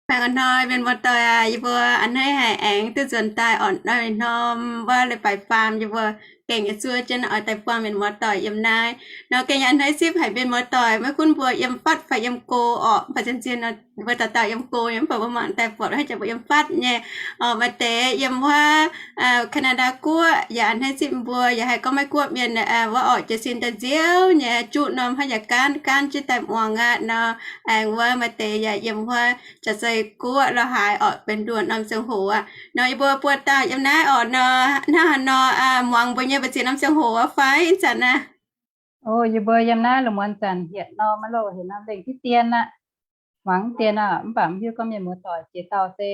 Baengh orn hnoi mienh muoz-doic aac, yie mbuo a'hneiv haic aengx duqv nzuonx daaih orn hnoi norm wuov leiz-baaix faam, yie mbuo gengh yaac zuov jienv oix daaih buangh mienh muoz-doic yiem naaiv nor. Gengh yaac a'hneiv zipv haic mienh muoz-doic, maiv gunv mbuo yiem fatv fai yiem go orqc, mv baac zien-zien mbuo dauh dauh yiem go nyei, mv baac mbuo mangc daaih buatc haaix jaax mbuo yiem fatv nyei. Orqc, maaih deix yiem wuov Canada guoqv yaac a'hneiv zipv mbuo, yaac haih gorngv Meiv Guoqv mienh wuov orqc, jiez sin daaih nziouv nyei, juqv norm haaix yaac gaanv gaanv jienv daaih muangx aqv nor. Aengx wuov maaih deix yaac yiem wuov Jaav-Zei guoqv lorh haaix orqc, benx nduoh norm ziangh hoc aqv nor. Yie mbuo buo dauh yiem naaiv orqc nor, hnangv haaix nor muangx mbuo nyei mbu'ziex norm ziangh hoc aqv fai ih zanc aqv? O, yie mbuo yiem naaiv lungh muonz zanc hietc norm maiv loh, hietc norm lengh diqv dien aqv. Muangx deix aqv, mv baac mv hiuv gorngv mienh muoz-doic jiex dauh se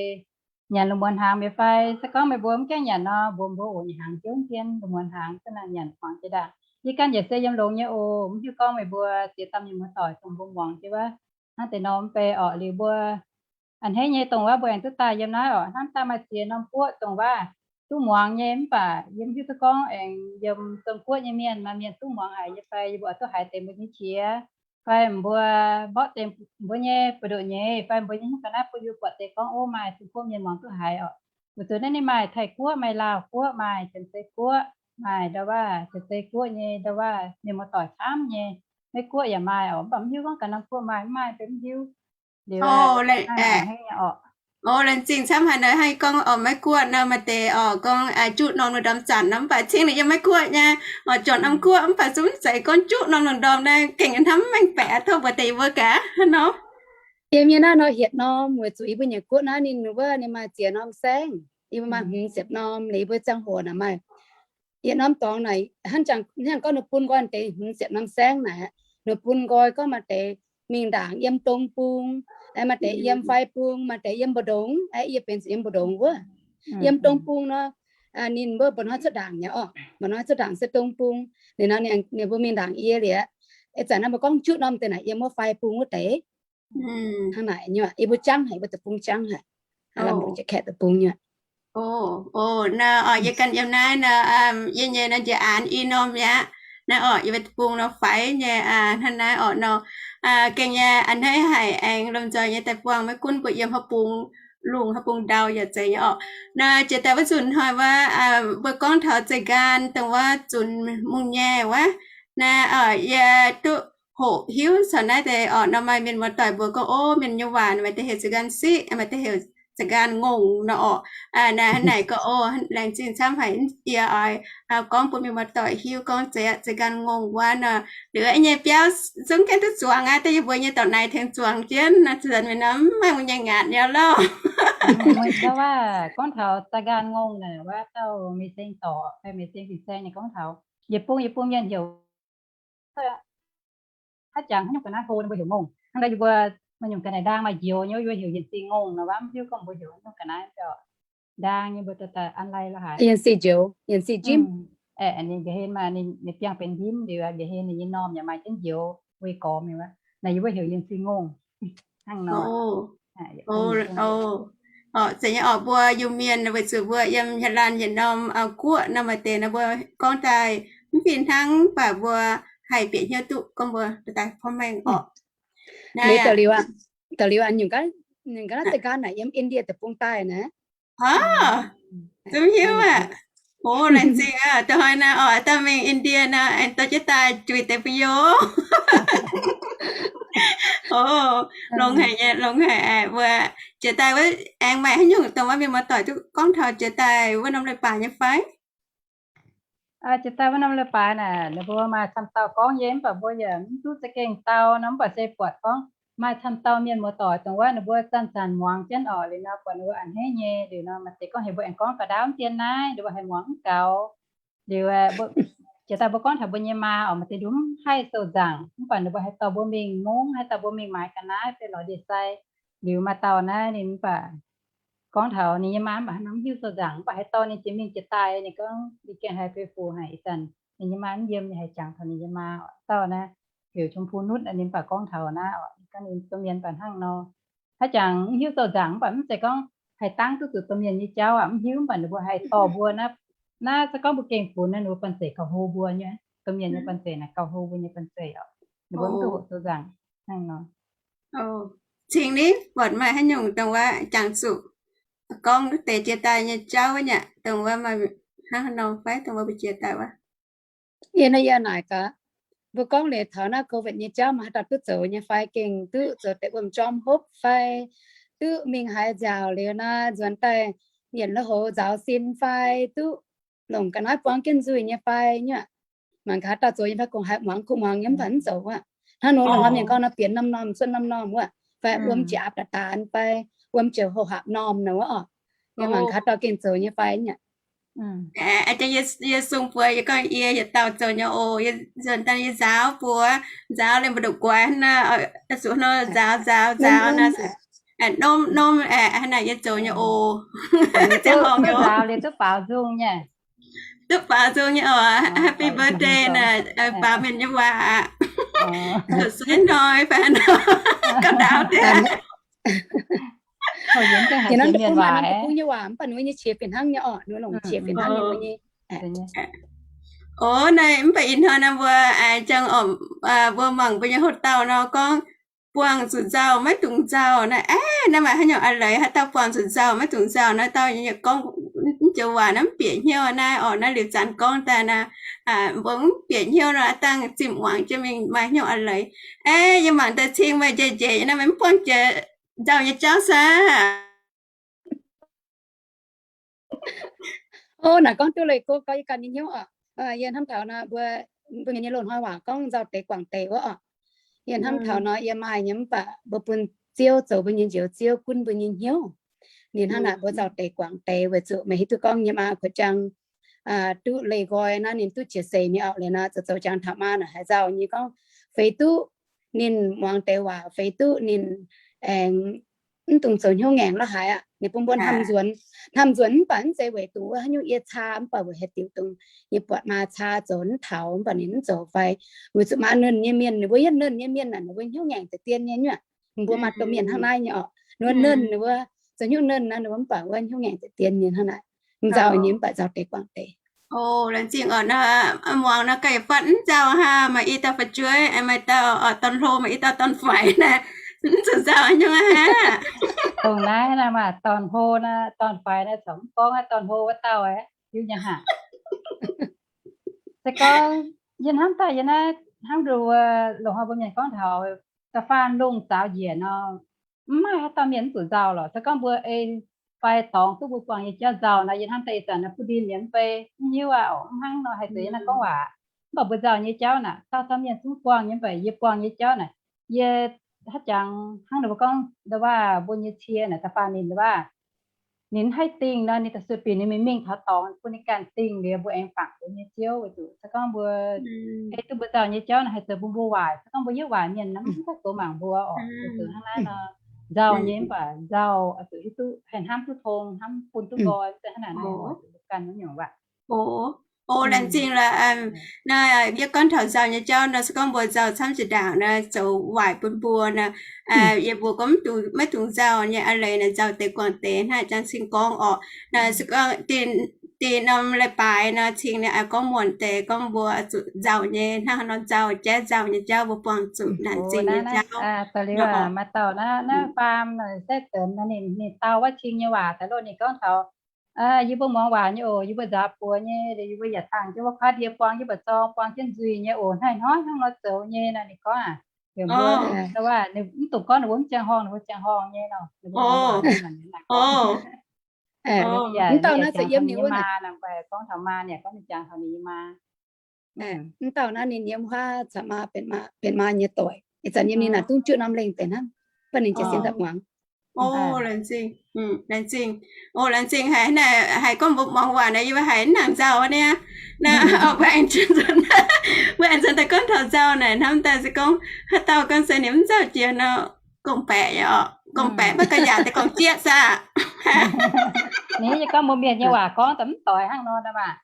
nyanc lungh muonz hnaangx mi'aqv fai. Se gorngv meih mbuo mv gaengh nyanc nor, mbuox mbuo oc, nyanc hnaangx jienv lungh muonz hnaangx, za'gengh nyanc muangx jiex ndaangc. Yie ganh yaac se yiem longx nyei oc, mv hiuv gorngv meih mbuo ziex dauh mienh muoz-doic dongh mbuo muangx jienv wuov hnangv deix norm fai orqc. Liuz mbuo a'hneiv nyei dongh wuov mbuo aengx duqv daaih yiem naaiv orqc, hnamv daaih maaih ziex norm guoqv dongh wuov duqv muangx nyei, mv baac yie mv hiuv duqv gorngv aengx yiem Zong-Guoqv nyei mienh maaih mienh duqv muangx haic nyei fai, yie mbuo oix duqv haiz deix mbuo nyei qiex fai mbuo mborqv deix mbuo nyei buoz-ndoqv nyei fai mbuo nyei hnangv ga'naaiv bun yie buatc deix gorngv, ov, maaih Zong-Guoqv mienh muangx duqv haiz orqc. Weic zuqc naaiv ninh maaih Taiv-Guoqv, maaih Laauh-Guoqv, maaih Janx-Zei Guoqv, maaih ndau wuov Janx-Zei Guoqv nyei ndau wuov mienh muoz-doic camv nyei. Meiv Guoqv yaac maaih orqc, mv baac mv hiuv gorngv ga'naaiv guoqv maaih mv maaih, mv hiuv. Liuz orqc, laengz zingh camv haic nor, hnangv gorngv orqc, Meiv Guoqv nor maaih deix orqc gorngv juqv norm lungh ndorm zanc nor, mv baac cingx ninh yiem Meiv Guoqv nyei orqc, juangc norm guoqv, mv baac zungv mv zeiz gorngv juqv norm lungh ndorm naaiv, gengh hnamv mv mengh baeqc, tov mbuox deix yie mbuo gaax nor. Yiem yie naaiv nor hietc norm, weic zuqc yie mbuo nyanc guoqv naaiv ninh wuov ninh maaih ziex norm saengv. Yie mbuo maaih hmz ziepc norm, liuz yie mbuo ziangh hoc naaic maaih yietc norm dorngx naaic, hnangv gorngv ninh bun nqoi deix hmz ziepc norm saengv naaic, ninh bun nqoi gorngv maaih deix mingh ndaangc yiem dong bung, maaih deix yiem fai bung, maaih deix yiem mbu'ndongx, yie benx yiem mbu'ndongx wuov. Yiem dong bung nor, ninh mbuo mba'hnoi cuotv ndaangc nyei orqc, mba'hnoi cuotv ndaangc se dong bung. Liuz nor ninh mbuo mingh ndaangc yie liuz, ih zanc naaiv mbuo gorngv juqv norm deix naaic yiem wuov fai bung wuov deix. Hnangv naaic nyei, yie mbuo jangv haic, yie mbuo deic-bung jangv haic. Lamh mbuo jiex kaeqv deic-bung nyei. O, o, nor orqc, yie ganh yiem naaiv nor, yie nyei nor njiec aanx i norm mi'aqv. Naaiv orqc, yie mbuo deic-bung nor faix nyei, hnangv naaiv orqc nor. Gengh nyei a'hneiv haic aengx lomh nzoih nyei daaih buangh maiv gunv mbuo yiem haaix bung lungh haaix bung ndau yaac zeiz nyei orqc. Nor jiex daaih wuov nzunc hnoi wuov, mbuo gorngv taux zeqc nqaanh dongh wuov zunc mungh nyei wuov, naaiv orqc, yie duqv hoqc hiuv caux naaiv deix orqc nor, maaih mienh muoz-doic mbuox gorngv, ov, mienh nyei waac maaih deix heuc zeqc nqaanh siqv, maaih deix heuc zeqc nqaanh ngongh nor orqc. Naaiv hnangv naaic gorngv, ov, laengz zingh camv haic, yie oix gorngv bun mienh muoz-doic hiuv gorngv zeqc, zeqc nqaanh ngongh wuov nor. Liuz nyei biauv zungv gaengh duqv zuangx aqv, daaih yie mbuo nyei dorc naaic tengx zuangx jienv nor, zanc mingh nor mv maaih mbuo nyei ngaatc nyei lauh. Gorngv taux zeqc nqaanh ngongh naaic, wuov dauh Meiv Seng dorc fai Meiv Seng fin-saeng nyei gorngv taux yietc bung yietc bung mienh heuc haaix jangx haaix nyungc ga'naaiv hlo ninh mbuo heuc ngongh. Hnangv naaiv yie mbuo maaih nyungc ga'naaiv ndaang maaih njoux nyei, yie mbuo heuc yienh sic ngongh nor, mv hiuv gorngv mbuo heuc haaix nyungc ga'naaiv ndaang nyei, mbuo daaih an lai la'haaix. Yienh sic njoux, yienh sic njimv. Ninh nqa'hlen maaih ninh biangh benx njimv liuz, nqa'hlen ninh nyei normh yaac maaih jienv njoux, weih gormx nyei wuov. Naaiv yie mbuo heuc yienh sic ngongh. Hnangv nor. Orqc, zeiz nyei orqc, mbuo Iu-Mienh weic zuqc mbuo yiem Netherlands yietc norm guoqv nor, maaih deix nor mbuo gorngv daaih mv fih hnangv, mv baac mbuo haih bieqc hnyouv duqv gorngv mbuo daaih porv mengh orqc. Liuz da'liuz, da'liuz nyungc ga'naaiv zeqc nqaanh naaic yiem India deic-bung daaih naaic. Zungv hiuv aqv. O, laengz zingh aqv. Da'hoi naaiv orqc, dauh mingh India nor, aengx dorh jienv daaih juix deix bu yo. O, longx haic nyei, longx haic. Mbuo jiex daaih wuov aengx maaih haaix nyungc dongh wuov mienh muoz-doic duqv gorngv taux jiex daaih wuov norm leiz-baaix nyei fai? Jiex daaih wuov norm leiz-baaix naaic, ninh mbuo maaih camv dauh gorngv nyei, mv baac mbuo yaac mv duqv za'gengh dau nor, mv baac se buatc gorngv maaih camv dauh mienh muoz-doic dongh wuov ninh mbuo zanc-zanc muangx jienv orqc. Liuz nor buatc ninh mbuo a'hneiv nyei. Liuz nor maaih deix gorngv heuc mbuo aengx gorngv ga'ndaauv dien naaiv, ninh mbuo haih muangx mv gaux. Liuz jiex daaih mbuo gorngv taux mbuo nyei maa orqc, maaih deix ndumv haih sou nzaangc, mv baac ninh mbuo haih dorh mbuo mingh mungv, haih dorh mbuo mingh maaiz ga'naaiv fai lorz ndie-sai. Liuz maaih dauh naaiv ninh mv baac gorngv taux ninh nyei maa mv baac hnangv nor mv hiuv sou nzaangc, mv baac haih dorh ninh jiex mingh jiex daaih. Ninh gorngv ninh gengh haih beu fu haic. Ih zanc ninh nyei maa mv yiem, ninh haih jangx taux ninh nyei maa. Dauh naaiv heuc Chum Pung Nutv, ninh mv baac gorngv taux naaiv orqc, ninh gorngv ninh domh mienh mv baac hnangv nor. Haaix jangx mv hiuv sou nzaangc mv baac mv zeiz gorngv haih dangv duqv zuqc domh mienh nyei jauv aqv, mv hiuv. Mv baac ninh mbuo haih dorh mbuo naaiv, naaiv se gorngv mbuo gengh funx naaiv, ninh mbuo banh zeic gauh hlo mbuo nyei. Domh mienh nyei banh zeic naaic gauh hlo mbuo nyei banh zeic orqc. Ninh mbuo mv duqv hoqc sou nzaangc hnangv nor. Cing ni, buatc maaih haaix nyungc dongh wuov jangx zuqc gorngv deix jiex daaih nyei jauv wuov nyei, dongh wuov maaih hnangv haaix nor fai dongh wuov mbuo jiex daaih wuov? Yie naaiv yie naaic gaax, mbuo gorngv liuz taux naaiv COVID nyei jauv maaih haaix dauh duqv zoux nyei fai, gengh duqv zoux deix wuom-jorm hopv fai, duqv mingh haaix nziaauc liuz naaiv nzuonx daaih yienc lui-houx nzaaux sin fai, duqv longc ga'naaiv buang jienv nzuih nyei fai nyuoqc. Mangc gaax haaix dauh zoux nyei fai, kungx haih muangx, kungx muangx nyei mv baac mv zoux wuov. Hnangv nor longc haaix mienh gorngv nor, bienx norm-norm cuotv norm-norm wuov, fai wuom jiex aapv daaih daanx fai wuom jiex houx hapc norm nor wuov oc. Yie mangc gaax haaix dauh gengh zoux nyei fai nyuoqc. Yie sung buoz yie gorngv yie yietc dauh zoux nyei oc. Yie nzuonx daaih yie nzaaux buoz, nzaaux liemh mbu'ndongx guaix hnangv naaiv, zuqc hnangv nzaaux nzaaux nzaaux naaiv, norm norm hnangv naaic yie zoux nyei oc. Ziangh horngc nzaaux liuz duqv baaux nzung nyei. Duqv baaux nzung nyei oc. Happy birthday naaic, baaux mienh nyei waac aqv. Suiv hnoi fai nor, gauh ndaauv deix. Hnangv naaiv bun mienh waac, bun nyei waac mv baac ninh mbuo nyei qiex fih hnangv nyei oc, ninh mbuo longc qiex fih hnangv ninh mbuo nyei. Oc, naaiv mv baac ih hnoi naaiv mbuo aengx jangx, mbuo mangc mbuo nyei hoc dauh nor gorngv buangh zuqc nzauh maiv dungx nzauh naaiv, aeqv, naaiv maaih haaix nyungc a'leiz haaix dauh buangh zuqc nzauh maiv dungx nzauh naaiv, dauh nyei gorngv mv joux waac naaiv mv bieqc hnyouv naaiv oc. Naaiv liuz zanc gorngv daaih naaiv, mbuo mv bieqc hnyouv nor, dangh zinh muangx jienv mingh maaih haaix nyungc a'leiz. Aeqv, yie mangc daaih cing meih njiec njiec naaiv, meih mv buangh jiex nzauh nyei jauv saah? Ov, naaic gorngv duqv leih go gau yie ganh nyei hnyouv oc. Yie hnamv taux naaiv mbuo, mbuo mienh nyei loz-hnoi waac gorngv nzauh deix guangc deix wuov oc. Yie hnamv taux nor yie maaih nyei mv baac mbuo bun Ziouv zoux mbuo nyei Njoux Ziouv gunv mbuo nyei hnyouv. Ninh hnangv naaic mbuo nzauh deix guangc deix weic zuqc meih hiuv duqv gorngv yiem aa kuotv jang duqv leih nqoi naaiv ninh duqv qiex seix mingh orqc. Liuz nor zoux zoux jangx taux maa naaic haaix nzauh nyei gorngv feix duqv ninh muangx deix waac, feix duqv ninh aengx mv dungx zoux hnyouv ngaengc la'haaix aqv. Ninh bun mbuo hnamv nzuonx, hnamv nzuonx mv baac mv zeiz weic duqv wuov haaix nyungc yie caa mv baac weic haaix diuc dongh yie buatc maa caa zoux mv taux mv baac ninh mv zoux fai. Weic zuqc maa nernh nyei mienh, ninh mbuo yietv nernh nyei mienh naaic ninh mbuo hnyouv ngaengc deix dien nyei nyuoqc. Ninh mbuo maaih domh mienh hnangv naaiv nyei orqc. Ninh mbuo nernh, ninh mbuo zoux hnyouv nernh naaiv, ninh mbuo mv baac wuov hnyouv ngaengc deix dien nyei hnangv naaic. Mv nzauh nyei mv baac nzauh deix guangc deix. Laengz zingh oc. Muangx nor ganh fatv mv nzauh hnangv, maaih i dauh fu'jueiv, maaih dauh dorn-hlo, maaih i dauh dorn-faix naaiv, mv zuqc nzauh nyungc aqv. Dongh naaiv naaiv maaih dorn-hlo naaiv, dorn-faix naaiv corc mv gorngv aqv, dorn-hlo wuov dauh aqv, hiuv nyei hnangv. Se gorngv yie hnamv daaih yie naaiv hnamv nduov wuov loz-hnoi mbuo mienh gorngv taux da'faanh lungh zaaux njiec nor, mv maaih haaix dauh mienh mv zuqc nzauh lorqc. Se gorngv mbuo ei fai dorngx duqv mbuo buangh nyei jauv nzauh nor, yie hnamv daaih ih zanc naaiv butv ndin mienh mv bei mv hiuv aqv oc, mv hnangv nor haih zoux yie naaiv gorngv waac. Mv baac mbuo nzauh nyei jauv naaic, dauh dauh mienh zungv buangh nyei, mv baac yie buangh nyei jauv naaic, yie haaix jangx hnangv ninh mbuo gorngv ndau waac mbuo nyei cie naaic da'faanh ninh ndau waac ninh haih dingh nor, ninh da'sueih binc ninh mingh mingh taux dorngx bun ninh ganh dingh liuz mbuo aengx bangc mbuo nyei Ziouv weic zuqc se gorngv mbuo ei duqv mbuo nzauh nyei jauv naaic haih zoux bun mbuo waaic. Se gorngv mbuo yietv waaic mienh nor mv haih goux mangc mbuo oc. Weic zuqc hnangv naaiv nor, nzauh nyei mv baac nzauh oix zuqc hiuv duqv haih hnamv duqv tong, hnamv bun duqv nqoi, se hnangv naaic nor oix zuqc mbuo ganh wuov nyungc waac. O, laengz zingh lorqc. Naaiv yie gorngv taux nzauh nyei jauv nor, se gorngv mbuo nzauh camv jiex ndaangc nor, zoux waaic bun mbuo nor, yie mbuo gorngv mv dungx, maiv dungx nzauh nyei a'leiz naaic, nzauh deix guangc deix hnangv jang cing gorngv orqc. Naaiv se gorngv dinh norm leiz-baaix nor, cing ninh oix gorngv muonc deix gorngv mbuo zuqc nzauh nyei hnangv nor, nzauh jaiv nzauh nyei jauv mbuo buangh zuqc naaic zingh nyei jauv. Maaih dauh naaiv, naaiv faam naaic se deix ninh, ninh dau wuov cing nyei waac daaih loh, ninh gorngv taux yie mbuo muangx waac nyei oc, yie mbuo nzaaux buoz nyei, yie mbuo yaac dangh jienv wuov kuaaiv ndie buang jienv mbu'zorng, buang jienv nzuih nyei oc, hnangv naaiv hnangv nor zoux nyei naaic, ninh gorngv aac, ninh mbuo, ninh mv dungx gorngv ninh mbuo mv ziangh horngh, ninh mbuo ziangh horngh nyei nor. Mv dauh naaiv za'yiem ninh nyei maa, gorngv taux maa ninh gorngv ninh jangx taux ninh nyei maa. Mv dauh naaiv ninh yiem huaav caux maa, benx maa nyei doic. Ih zanc yiem ninh naaic dungv juqv norm lengh deix hnangv, baac ninh jiez sin daaih muangx. O, laengz zingh. O, laengz zingh haic, haiz gorngv mbuo muangx waac naaic yie mbuo haiz mv nangc nzauh niaa. Naaiv mbuo aengx, mbuo aengx nzuonx daaih gorngv taux nzauh naaic, hnamv daaih se gorngv haaix dauh gorngv se ninh mv nzauh jiex nor, gorngv-baeqc nyei oc. Gorngv-baeqc maiv ga'yaangc deix gorngv-jieqv saah? Ninh yie gorngv mbuo mienh nyei waac gorngv daaih mv doix hnangv nor naaic maah.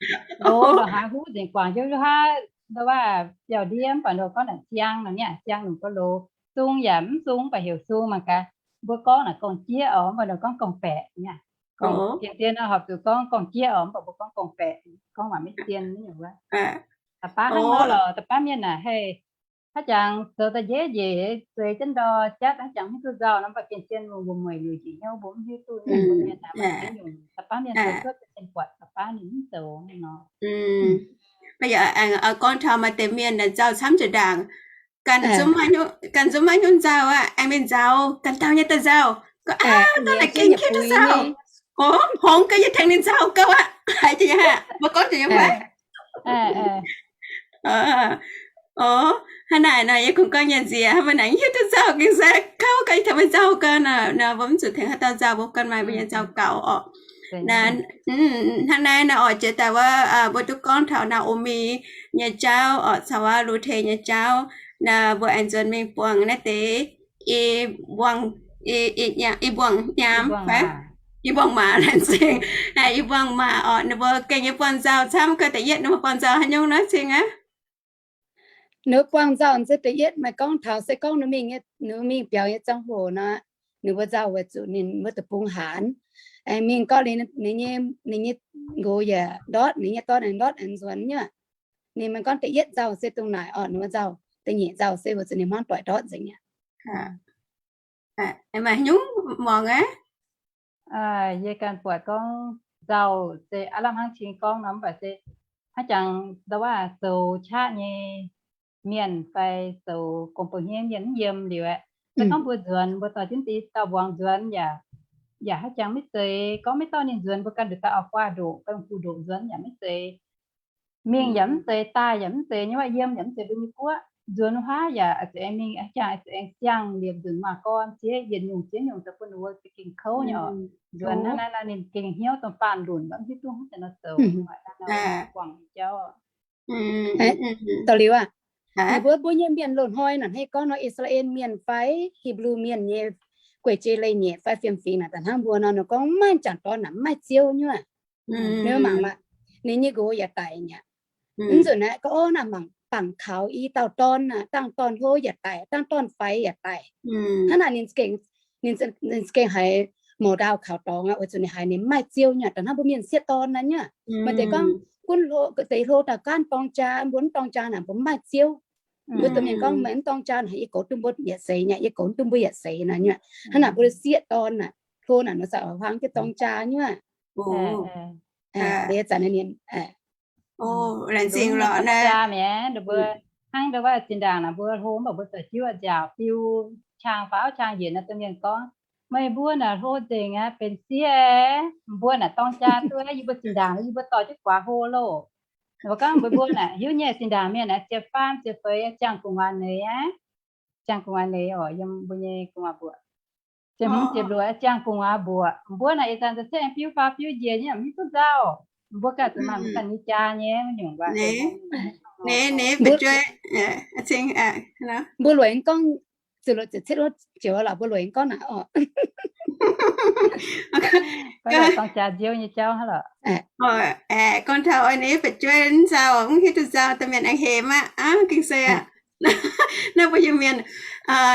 Loz ndongc haaix huv nzengc guangc jienv wuov haav, ndau waac biauv ndiev mv baac loz gorngv naaic ziang nor niaa, ziang longc gauh loz. Sung yaac mv sung mv baac heuc sung mangc gaax. Mbuo gorngv naaic gorngv-jieqv oc, mv baac loz gorngv gorngv-baeqc niaa. Gorngv dien dien nor horpc zuqc gorngv gorngv-jieqv oc, mv baac mbuo gorngv gorngv-baeqc, gorngv waac maiv zien nyei wuov. Da'baav hnangv nor lorqc, da'baav mienh naaic haih Haaix jangx zoux da'njeiv njiec, zueiz jienv ndor jatv, haaix jangx mv duqv nzauh nor, mv baac gengh zien mbuo mueic liuz njiec hnyouv, mbuo mv hiuv duqv ninh mbuo mienh naaic maaih ziex nyungc, da'baav mienh zoux cuotv, gengh buatc da'baav ninh mv zoux nor. Gorngv taux maaih deix mienh nzauh camv jiex ndaangc, ganh zungv maiv nyungc nzauh aqv, aengx mingh nzauh ganh dauh nyei daaih nzauh, gorngv, Aav, naaic gengh hiuv duqv nzauh. O, hngongx ga'yie tengx ninh nzauh gauh aqv. Haiz jiex nyei aqv, mbuo gorngv jiex nyei fai? O, hnangv naaic nor, yie kungx gorngv nyei nziex, hnangv naaic hiuv duqv nzauh gengh se gauh, ga'yie tengx maiv nzauh gauh nor, mbuo mv zuqc tengx haaix dauh nzauh, mbuo ganh maaih mbuo nyei nzauh gaux orqc. Hnangv naaiv nor oix jiex daaih wuov, mbuo duqv gorngv taux Naa^o^mi nyei jauv orqc, caux wuov Lu^te nyei jauv. Naaiv mbuo aengx nzuonx mingh buangh naaiv deix i mbuangh, i mbuangh nyaam fai i mbuangh maac laengz zingh, i mbuangh maac orqc. Ninh mbuo gengh nyei buangh nzauh camv. Ga'da'yietv ninh mbuo buangh nzauh haaix nyungc nor, Cing aqv? Ninh mbuo buangh nzauh se da'yietv maaih gorngv taux se gorngv ninh mingh, ninh mingh biaux nyei ziangh hoc nor, ninh mbuo nzauh weic zuqc ninh mbuo deic-bung haanz. Aengx mingh gorngv ninh nyei, ninh nyei nqox yaac ndortv, ninh nyei dorn aengx ndortv aengx nzuonx nyei. Ninh mbuo gorngv da'yietv nzauh se dongh naaic orqc, ninh mbuo nzauh. Da'nyeic nzauh se weic zuqc ninh hmuangv doic ndortv nzengc mi'aqv. Maaih nyungc muangx aqv. Yie ganh buatc gorngv nzauh se aav lamh hnangv Cing gorngv nor, mv baac se haaix jangx ndau wuov zoux qaqv nyei mienh fai zoux gong-bou hniev mienh mv yiem liuz aeqv, se gorngv mbuo nzuonx, mbuo dorh jienv deix dauh mbuangz nzuonx yaac, yaac haaix jangx maiv zeiz gorngv maiv dorh ninh nzuonx, mbuo ganh nduqc daaih oix guaax ndoqc, ganh fu ndoqc nzuonx yaac maiv zeiz. Mingh yaac mv zeiz, daaih yaac mv zeiz, nyei waac yiem yaac mv zeiz mbuo nyei guoqv. Nzuonx wuov haav yaac zuqc aengx mingh, haaix jangx zuqc aengx siang-liepc nzunc maaih gorn ziex yietc nyungc ziex nyungc daaih bun ninh mbuo za'gengh kouv nyei oc. Nzuonx hnangv naaiv nor ninh gengh hnyouv dongh baamh lunc, mv hiuv duqv haaix nor zoux, guangc nyei jauv. Dauh liuz aah, ninh mbuo mbuo nyei mienh loz-hnoi naaic hnangv gorngv nor, I^saa^laa^en Mienh fai Hipv^lu Mienh nyei guei-jei leiz-nyeic fai fiem-fingx naaic, daaih hnangv mbuo nor, ninh gorngv maaih janx-dorn naaic maaih ziouv nyei. Ninh mangc maah, ninh nyei nqox yaac daic mi'aqv. Mv nzunc naaiv gorngv, o, naaiv mangc bangc kaux i dauh dorn naaic, dangh dorn hlo yaac daic, dangh dorn faix yaac daic. Hnangv naaic ninh, ninh za'gengh haiz mouc ndaauh kaux dorngx aqv, weic zuqc ninh haiz ninh maaih ziouv nyei, daaih hnangv mbuo mienh sieqv dorn naaiv nyei. Maaih deix gorngv gunv deix hlo daaih gaanv dorng jaa, mbuo mv dorng jaa naaic mbuo maaih ziouv. Mbuo domh mienh gorngv meih mv dorng jaa naaic yie goux duqv mbuo yietc seix nyei, yie goux duqv mbuo yietc seix naaic nyei. Hnangv naaic mbuo sieqv dorn naaic, hlo naaic nor za'gengh huaang jienv dorng jaa nyei. Laengz zingh lorqc naaiv. Hnangv ndau wuov zinh ndaangc naaic mbuo hlo mv baac mbuo zoux jiuv nziaauc biu qang faaux qang yienc naaic, domh mienh gorngv, meih mbuo naaic hlo nzengc aqv, benx sieqv, mbuo naaic dorng jaa duqv, yie mbuo zinh ndaangc yie mbuo dorh jienv guaax hlo loh. Mbuo gorngv mbuo, mbuo naaic hiuv nyei zinh ndaangc mienh naaic ziepc faam ziepc feix ziangh gu'nguaaz neix aqv. Ziangh gu'nguaaz neix oc, yiem mbuo nyei gu'nguaaz mbuoqc. Ziepc hmz ziepc luoqc ziangh gu'nguaaz mbuoqc, mbuo naaic ih zanc za'gengh biu faaux biu njiec nyei, mv hiuv duqv nzauh. Mbuo ganh zuqc maaih mbuo ganh nyei jaa nyei wuov nyungc. Mbuo loz-aengx gorngv, ziouc loz-aengx gorngv naaic oc. Gorngv taux oix ninh fu'jueiv mv nzauh, mv hiuv duqv nzauh, domh mienh aengx hemx aqv. Aa, gengh se aqv. Naaiv mbuo Iu-Mienh,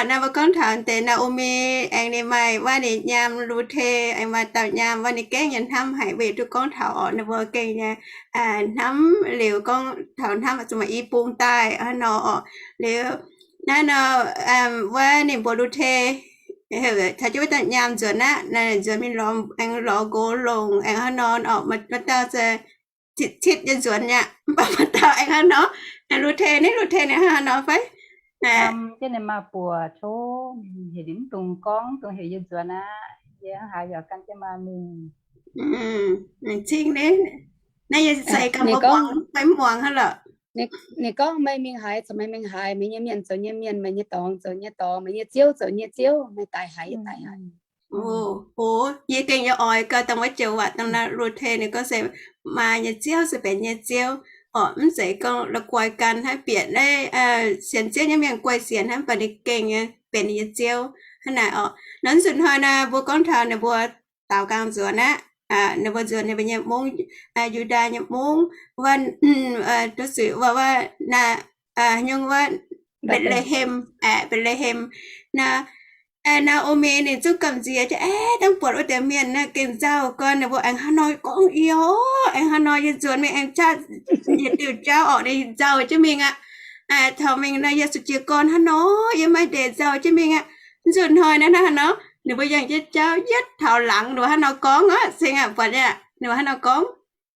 naaiv mbuo gorngv taux deix Naa^o^mi aengx ninh maaih wuov ninh nyaam Lu^te, aengx maaih dauh nyaam wuov ninh gengh nyei hnamv haic, mbuo yietc duqv gorngv taux oc. Naaiv mbuo gengh nyei hnamv liuz gorngv taux hnamv zuqc maaih i bung daaih hnangv nor oc. Liuz naaiv nor, wuov ninh mbuox Lu^te, caux jienv wuov dauh nyaam nzuonx aqv, nzuonx mingh lorz, aengx lorz nqox longc aengx hnangv nor oc. Maaih dauh se citv-citv nyei nzuonx aqv, mv baac maaih dauh aengx hnangv nor, Lu^te, ninh Lu^te ninh hnangv nor fai? Jienv ninh maa buoc tov, heuc ninh mv dungx gorngv, dungx heuc yie nzuonx aqv. Yie hnangv haaix yaac gan jienv maa mingh. Cing, naaiv yie se gan mbuo muangx fai mv muangx hnangv lorqc. Ninh gorngv, meih mingh haaix zoux meih mingh haaix, meih nyei mienh zoux nyei mienh, meih nyei dorngx zoux nyei dorngx, meih nyei ziouv zoux nyei ziouv, meih daic haaix yie daic haaix. O, yie gengh nyei oix gau dangh wuov joux waac dangh naaiv Lu^te ninh gorngv se maa nyei ziouv se benx nyei ziouv orqc, mv zeiz gorngv la'guaih gan hnangv bieqc naaiv sienx Ziouv nyei mienh guai sienx hnangv, mv baac ninh gengh nyei benx ninh nyei ziouv hnangv naaic orqc. Naaiv nzunc hnoi naaiv mbuo gorngv taux ninh mbuo daaux nqaang nzuonx aqv, ninh mbuo nzuonx ninh mbuo nyei mungv, Yu^ndaa nyei mungv, wuov, duqv zuqc wuov, wuov, naaiv, nyungc wuov, Mbetc^le^hem, aeqv, Mbetc^le^hem. Naaiv, Naa^o^mi ninh zungv gamh nziex jienv, aeqv, dangh buatc wuov deix mienh naaiv gengh nzauh gorn, ninh mbuo aengx hnangv nor gorngv yie oc, aengx hnangv nor yie nzuonx mingh aengx jaav yietc diuh jauv orqc, ninh nzauh jienv mingh aqv. Taux mingh nor yie zuqc jiez gorn hnangv nor, yie maaih deix nzauh jienv mingh aqv. Nzunc hnoi naaiv hnangv nor, ninh mbuo yangh jienv jauv yietv taux laangz ninh mbuo hnangv nor gorngv aqv, cingx aqv, buatc aqv, ninh mbuo hnangv nor gorngv.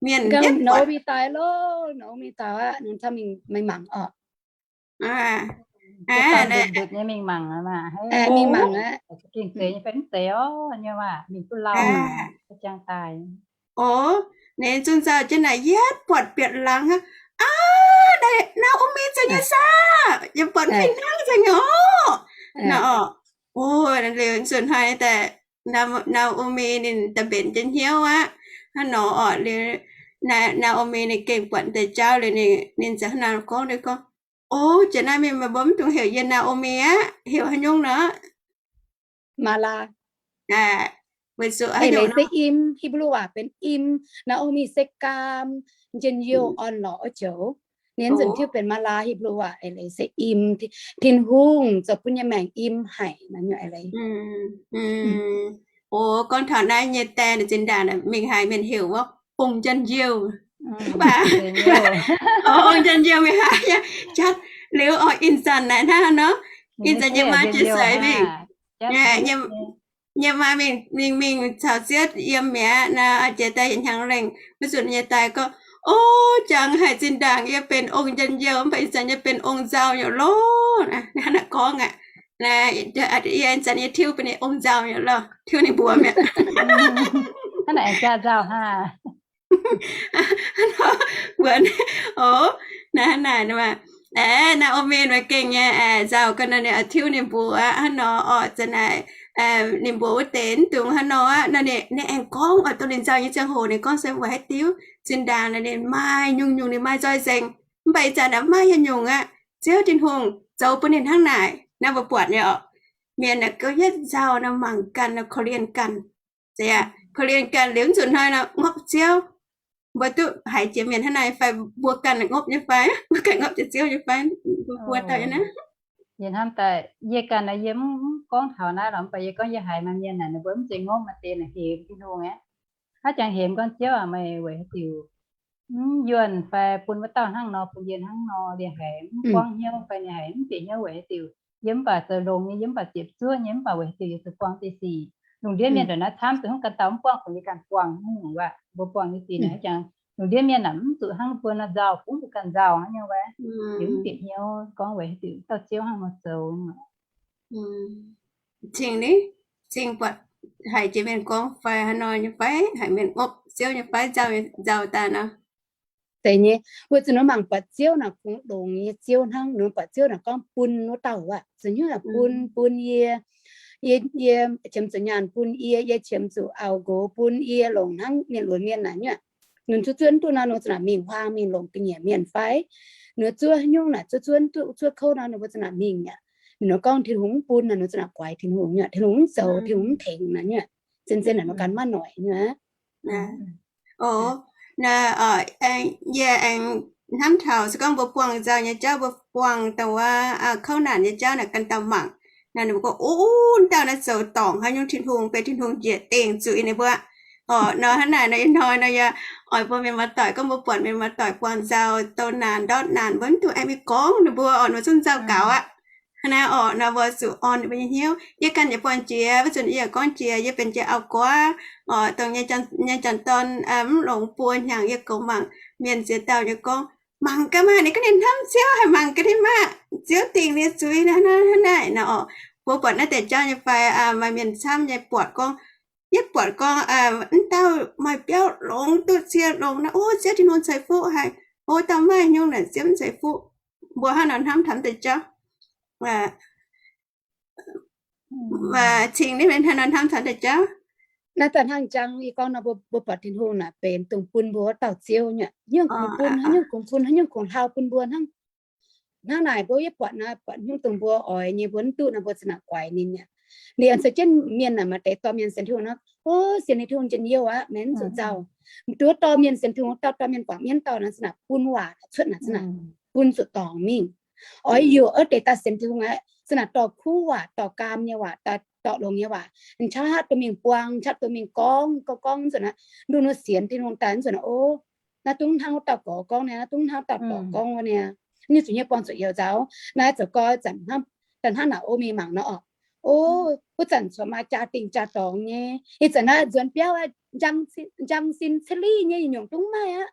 Mienh yietv buatc. Naomi daaih loh, Naomi daaih aqv, ninh camv mingh mangc oc. Mingh mangc aqv. Ging deix nyei fai mv deix orv nyei waac, mingh duqv lauh jang daaih. Ov, ninh zunc nzauh jienv naaic yietv buatc bieqc laangz aqv. Aav, Naomi za'gengh nyei saah? Yie buatc fih hnangv za'gengh nyei orv. Naaiv orqc. Ov, liuz nzunc hnoi daaih Naomi ninh daaih mbenc jienv hnyouv aqv. Hnangv nor orqc, liuz Naomi ninh gengh buatc deix jauv liuz ninh ziouc hnangv naaiv gorngv, ninh gorngv, Ov, jiex naaiv mingh meih mbuo mv dungx heuc yie Naomi aqv, heuc haaix nyungc nor? Mara. Eix leiz se im, Hipv^lu waac benx im. Naomi se gaam, njien-youh, orn-lorqc wuov joux. Ninh nzunc tiuv benx Mara, Hipv^lu waac eix leiz se im. Tin-Hungh zoux bun yie maengc im haic nor nyei eix leiz. Ov, gorngv taux naaiv nyei die zinh ndaangc mingh haiz mienh heuc wuov ong njien-youh. Ong njien-youh mingh haiz jatv liuz orqc, ih zanc naaic hnangv nor, ih zanc yie maa jiex seix mingh. Yie maa mingh mingh caux Ziouv yiem mi'aqv nor, jiex daaih yietc hnyangx lengh, maiv zuqc nyei daaih gorngv, Ov, jangx haic zinh ndaangc yie benx ong njien-youh, mv baac ih zanc yie benx ong nzauh nyei loh. Hnangv naaic gorngv aqv. Yie ih zanc yie tiuv benx ninh ong nzauh nyei loh, tiuv ninh mbuox mi'aqv. Mbuox, ov, naaiv naaic, Naomi ninh gengh nyei nzauh ga'naaiv, ninh tiuv ninh mbuox aqv. Hnangv nor orqc, zanc naaic ninh mbuox wuov deix mv dungx hnangv nor aqv. Ninh aengx gorngv oix dongh ninh nzauh nyei ziangh hoc ninh gorngv se weic haaix diuc. Zinh ndaangc ninh maaih nyungc-nyungc, ninh maaih nzoih nzengc, mv baac ih zanc mv maaih haaix nyungc aqv. Ziouv Tin-Hungh zoux bun ninh hnangv naaic. Naaiv mbuo buatc nyei orqc, mienh naaic gouv yietv nzauh nor mangc ganh nor korv-lienh ganh. Korv-lienh ganh liuz nzunc hnoi nor ngopv Ziouv. Mbuo duqv haiz jiex mienh hnangv naaiv fai? Mbuo ganh ngopv nyei fai? Mbuo ganh ngopv jiex Ziouv nyei fai? Mbuo buo dauh nyei naaiv. Yie hnamv daaih yie ganh naaiv, yie mv gorngv taux naaiv lorqc, mv baac yie gorngv yie haiz maaih mienh naaic ninh mbuo mv zeiz ngopv, maaih deix naaic hemx Tin-Hungh aqv. Haaix jangx hemx gorngv, Ziouv aac, meih weic haaix diuc mv yuonh fai bun wuov dauh hnangv nor, bun yie hnangv nor? Liuz haiz mv buangv hnyouv fai ninh haiz mv bieqc hnyouv weic haaix diuc? Yie mv baac zoux longx nyei, yie mv baac ziepc zuoqv nyei, mv baac weic haaix diuc yie zuqc buangh deix sic? Lungh ndiev mienh ndongc naaiv camv zuqc hnangv ganh dauh mv buangh, kungx yie ganh buangh hnangv nyungc waac. Mbuo buangh nyei sic naaic haaix jangx, lungh ndiev mienh naaic mv zuqc hnangv mbuo nor nzauh, kungx mbuo ganh nzauh hnangv nyei waac. Yie mv bieqc hnyouv gorngv weic haaix diuc dauh Ziouv hnangv nor zoux. Cingx, cingx buatc haiz jiex mienh gorngv fai haaix nor nyei fai, haiz mienh ngopv Ziouv nyei fai, nzauh, nzauh daaih nor. Deix nyei, weic zuqc ninh mangc buatc Ziouv naaic kungx longx nyei Ziouv hnangv. Ninh buatc Ziouv naaic gorngv bun wuov dauh aqv, zuqc hnyouv naaic bun, bun yie, yie, yie qiemx zuqc nyaanh bun yie, yie qiemx zuqc auv-nqox bun yie, longc hnangv mienh lunx mienh naaic nyuoqc. Ninh zuov zuov duqv nor, ninh za'naaic mingh huaang mingh longc ga'nyiec mienh fai? Ninh zuov haaix nyungc naaic zuov zuov duqv, zuov kouv nor, ninh mbuo za'naaic mingh nyuoqc. Ninh gorngv Tin-Hungh mv bun nor, ninh za'naaic guaix Tin-Hungh nyuoqc. Tin-Hungh mv zoux, Tin-Hungh mv tengx naaic nyuoqc. Zien-zien naaic mbuo ganh maiv noic nyuoqc. Ov, yie aengx hnamv taux se gorngv mbuo buangh nzauh nyei jauv, mbuo buangh dongh wuov kouv naanc nyei jauv naaic ganh dauh mangc. Naaic ninh mbuo gorngv, Ov, dauh naaiv zoux dorngc haaix nyungc, Tin-Hungh, benx Tin-Hungh njiec dingc zuiz ninh mbuo. Orqc, nor hnangv naaic nor ih hnoi nor yie oix mbuo mienh muoz-doic, gorngv mbuo buatc mienh muoz-doic buangh nzauh, douz naanc, ndortv naanc, mbuo mv dungx aengx mingh gorngv ninh mbuo orqc, ninh mbuo zungv nzauh gaux aqv. Hnangv naaiv orqc, nor mbuo zuqc orn ninh mbuo nyei hnyouv. Yie ganh yaac buangh jiex, wuov zanc yie yaac gorngv jiex, yie benx jiex auv-guaav orqc, dongh nyei janx-dorn mv longx buo hnyangx, yie goux mangc mienh ziex dauh nyei gorngv, mangc gaax maah, ninh gorngv ninh hnamv Ziouv, haih mangc gaax ninh maah, Ziouv dingc ninh zuiz hnangv naaiv nor orqc. Mbuo buatc naaiv deix jauv nyei fai? Maaih mienh camv nyei buatc gorngv, yietv buatc gorngv, Mv dauh maaih biauv longx duqv cie longx naaiv, o, Ziouv Tin-Hungh ceix fuqv haic. O, dauh maiv nyungc naaic Ziouv mv ceix fuqv. Mbuo hnangv nor hnamv taux deix jauv. Cingx ninh hnangv nor hnamv taux deix jauv. Naaiv daaih hnangv jangx yie gorngv nor, mbuo buatc Tin-Hungh naaic benx dongh bun mbuo wuov dauh Ziouv nyuoqc. Haaix nyungc kungx bun, haaix nyungc kungx bun, haaix nyungc kungx hlau bun mbuo hnangv. Hnangv naaic mbuo yietv buatc naaic, buatc haaix nyungc dongh mbuo oix nyei, mbuo mv duqv nor, mbuo za'naaic guaix ninh aqv. Liuz se jienv mienh naaic maaih deix dorh mienh sienx Tin-Hungh nor, o, sienx Tin-Hungh njien-youh aqv, mienh mv zuqc nzauh. Mv duqv dorh mienh sienx Tin-Hungh, dauh dorh mienh guangc mienv dauh naaic za'naaic bun waac cuotv naaic za'naaic bun zuqc dorngc mingh. Oix heuc wuov deix daaih sienx Tin-Hungh aqv, za'naaic dorh kuv waac, dorh gaam nyei waac, dorh longx nyei waac, nchatv duqv mingh buang, nchatv duqv mingh gorngv, gorngv, gorngv nzunc aqv. Nduqc nor sienx Tin-Hungh daaih nzunc aqv, o, naaiv dungv hnangv wuov dauh gorx gorngv niaa, naaiv dungv hnangv dauh dorc gorngv wuov niaa. nyungc zuqc nyei buangh zuqc youz nzauh. Naaiv zoux gau zanc hnangv, da'hnangv Naomi mangc nor orqc. O, wuov zanc cuotv maaih jaa-dingh jaa-dorngx nyei. Ih zanc naaiv nzuonx biauv, njang sin celiv nyei nyungc dungv maaih aqv.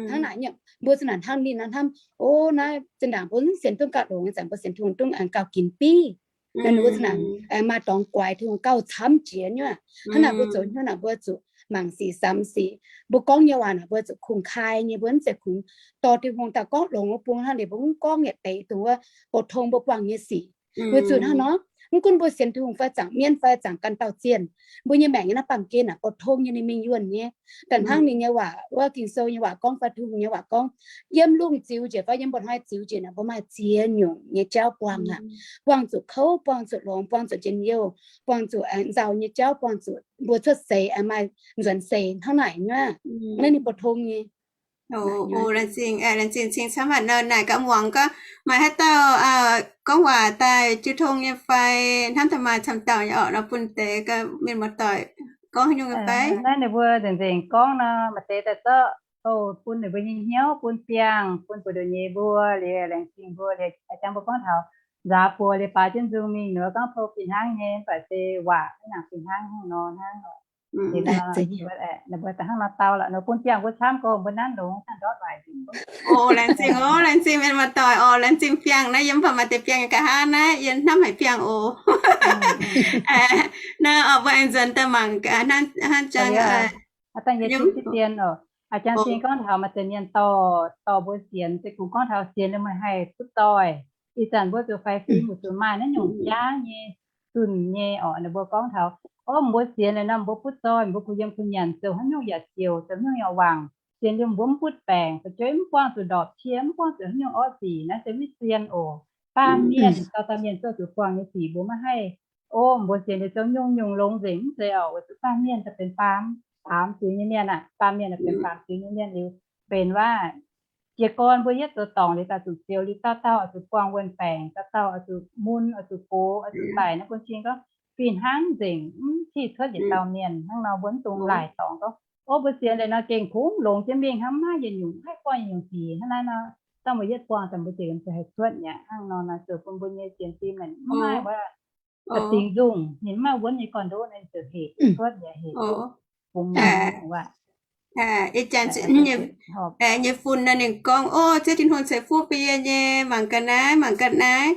Hnangv naaic nyungc mbuo za'naanc hnangv ninh nor hnamv, o, naaiv zinh ndaangc mbuo mv sienx duqv gauh longx, ih zanc mbuo sienx Tin-Hungh dungv gauh ginx biv. Ninh mbuo za'naanc maaih dorngx guaix Tin-Hungh gauh camv jiex nyuoqc. Hnangv naaic mbuo zoux hnyouv naaic mbuo zuqc mangc sic samx sic. Mbuo gorngv nyei waac naaic mbuo zuqc kungx kaaix nyei, mbuo mv zeiz kungx dorh Tin-Hungh daaih gorngv longx wuov bung hnangv, ninh mbuo mv gorngv yietc deix dongh wuov bou tong mbuo buangh nyei sic. Weic zuqc hnangv nor, mv gunv mbuo sienx Tin-Hungh fai zaangc mienv fai zaangc ganh dauh zienh, mbuo nyei maengc nyei naaiv baamh gen naaic bou tong nyei ninh mingh yuonh nyei. Da'hnangv ninh nyei waac, wuov Ging-Sou nyei waac gorngv fai Tin-Hungh nyei waac gorngv, yiem lungh ziux njiec fai yiem mba'hnoi ziux njiec naaic mbuo maaih ziex nyungc nyei jauv buangh aqv. Buangh zuqc kouv, buangh zuqc longx, buangh zuqc njien-youh, buangh zuqc nzauh nyei jauv, buangh zuqc mbuo cuotv seix maaih nzuonx seix hnangv naaic nyuoqc. Naaiv ninh bou tong nyei. Laengz zingh, laengz zingh cing camv aqv. Naaic gaax muangx gorngv maaih haaix dauh gorngv waac daaih jiu tong nyei fai hnamv daaih maaih camv dauh nyei orqc nor, bun deix mienh muoz-doic gorngv haaix nyungc nyei fai? Naaiv ninh mbuo nzengc-nzengc gorngv nor, maaih deix daaih zorqv bun ninh mbuo nyei hnyouv, bun biangh, bun buoz-ndoqv nyei mbuo liuz, laengz zingh mbuo liuz, jangx mbuo gorngv taux nzaaux buoz liuz baaux jienv nzung mingh nor, gorngv tov fih hnangv nyei, mv baac se waac hnangv naaic fih hnangv hnangv nor hnangv. Ninh mbuo da'hnangv nor dau lorqc nor, bun biangh mbuo camv gorngv mbuo nanv longx hnangv ndortv waaic nzengc. O, laengz zingh oc, laengz zingh mienh muoz-doic oc, laengz zingh biangh naaiv, yie mv baac maaih deix biangh nyei nqa'haav naaiv, yie hnamv haic biangh oc. Naaiv oc, mbuo aengx nzuonx daaih mangc hnangv jangx. Dangh yie zipv zien oc. A'jang zingh gorngv taux maaih deix mienh dorh, dorh mbuo sienx, se kungx gorngv taux sienx liuz meih haih butv zoih. Ih zanc mbuo zuqc faix fim, mbuo zuqc maaih naaiv nyungc jaav nyei zunh nyei orqc. Ninh mbuo gorngv taux, o, mbuo sienx liuz nor mbuo butv zoih, mbuo kuh yiem kuh nyanc, zoux haaix nyungc yaac ziouc, zoux haaix nyungc yaac wangc. Sienx liuz mbuo mv butv baengc, fu'jueiv mv buangh zuqc ndorpc cie, mv buangh zuqc haaix nyungc orqv sic, naaiv se mv zien oc. Baamh mienh, dauh dauh mienh zoux zuqc buangh nyei sic mbuo maiv haih. O, mbuo sienx liuz zoux nyungc-nyungc longx nzengc, mv zeiz oc, weic zuqc baamh mienh daaih benx baamh, baamz zuiz nyei mienh aqv. Baamh mienh daaih benx baamz zuiz nyei mienh liuz, benx waac jiez gorn mbuo yietv zoux dorngc liuz daaih zuqc zioux liuz dauh dauh oix zuqc buangh wuonh baengc, dauh dauh oix zuqc mun, oix zuqc gox, oix zuqc daic naaiv bun cing gorngv fih hnangv nzengc, mv cih cuotv yietc dauh mienh. Hnangv nor mbuo mv dungx laaic dorngc gorngv, o, mbuo sienx liuz nor gengh kungx longx jienv mingh hnangv, maiv yietc nyungc, maiv buangh yietc nyungc sic hnangv naaiv nor. Dangh mbuo yietv buangh daaih mbuo ziouc haih cuotv mi'aqv. Hnangv nor naaic ziouc bun mbuo nyei sienx fim naaic mv maaih wuov dingx nzungh, ninh mv maaih wuonv nyei gorn-ndoqv naaic ziouc hec cuotv mi'aqv, hec bungx mangc waac. Nyei fun nor ninh gorngv, o, Ziouv Tin-Hungh ceix fuqv bun yie nyei, mangc ga'naaiv, mangc ga'naaiv.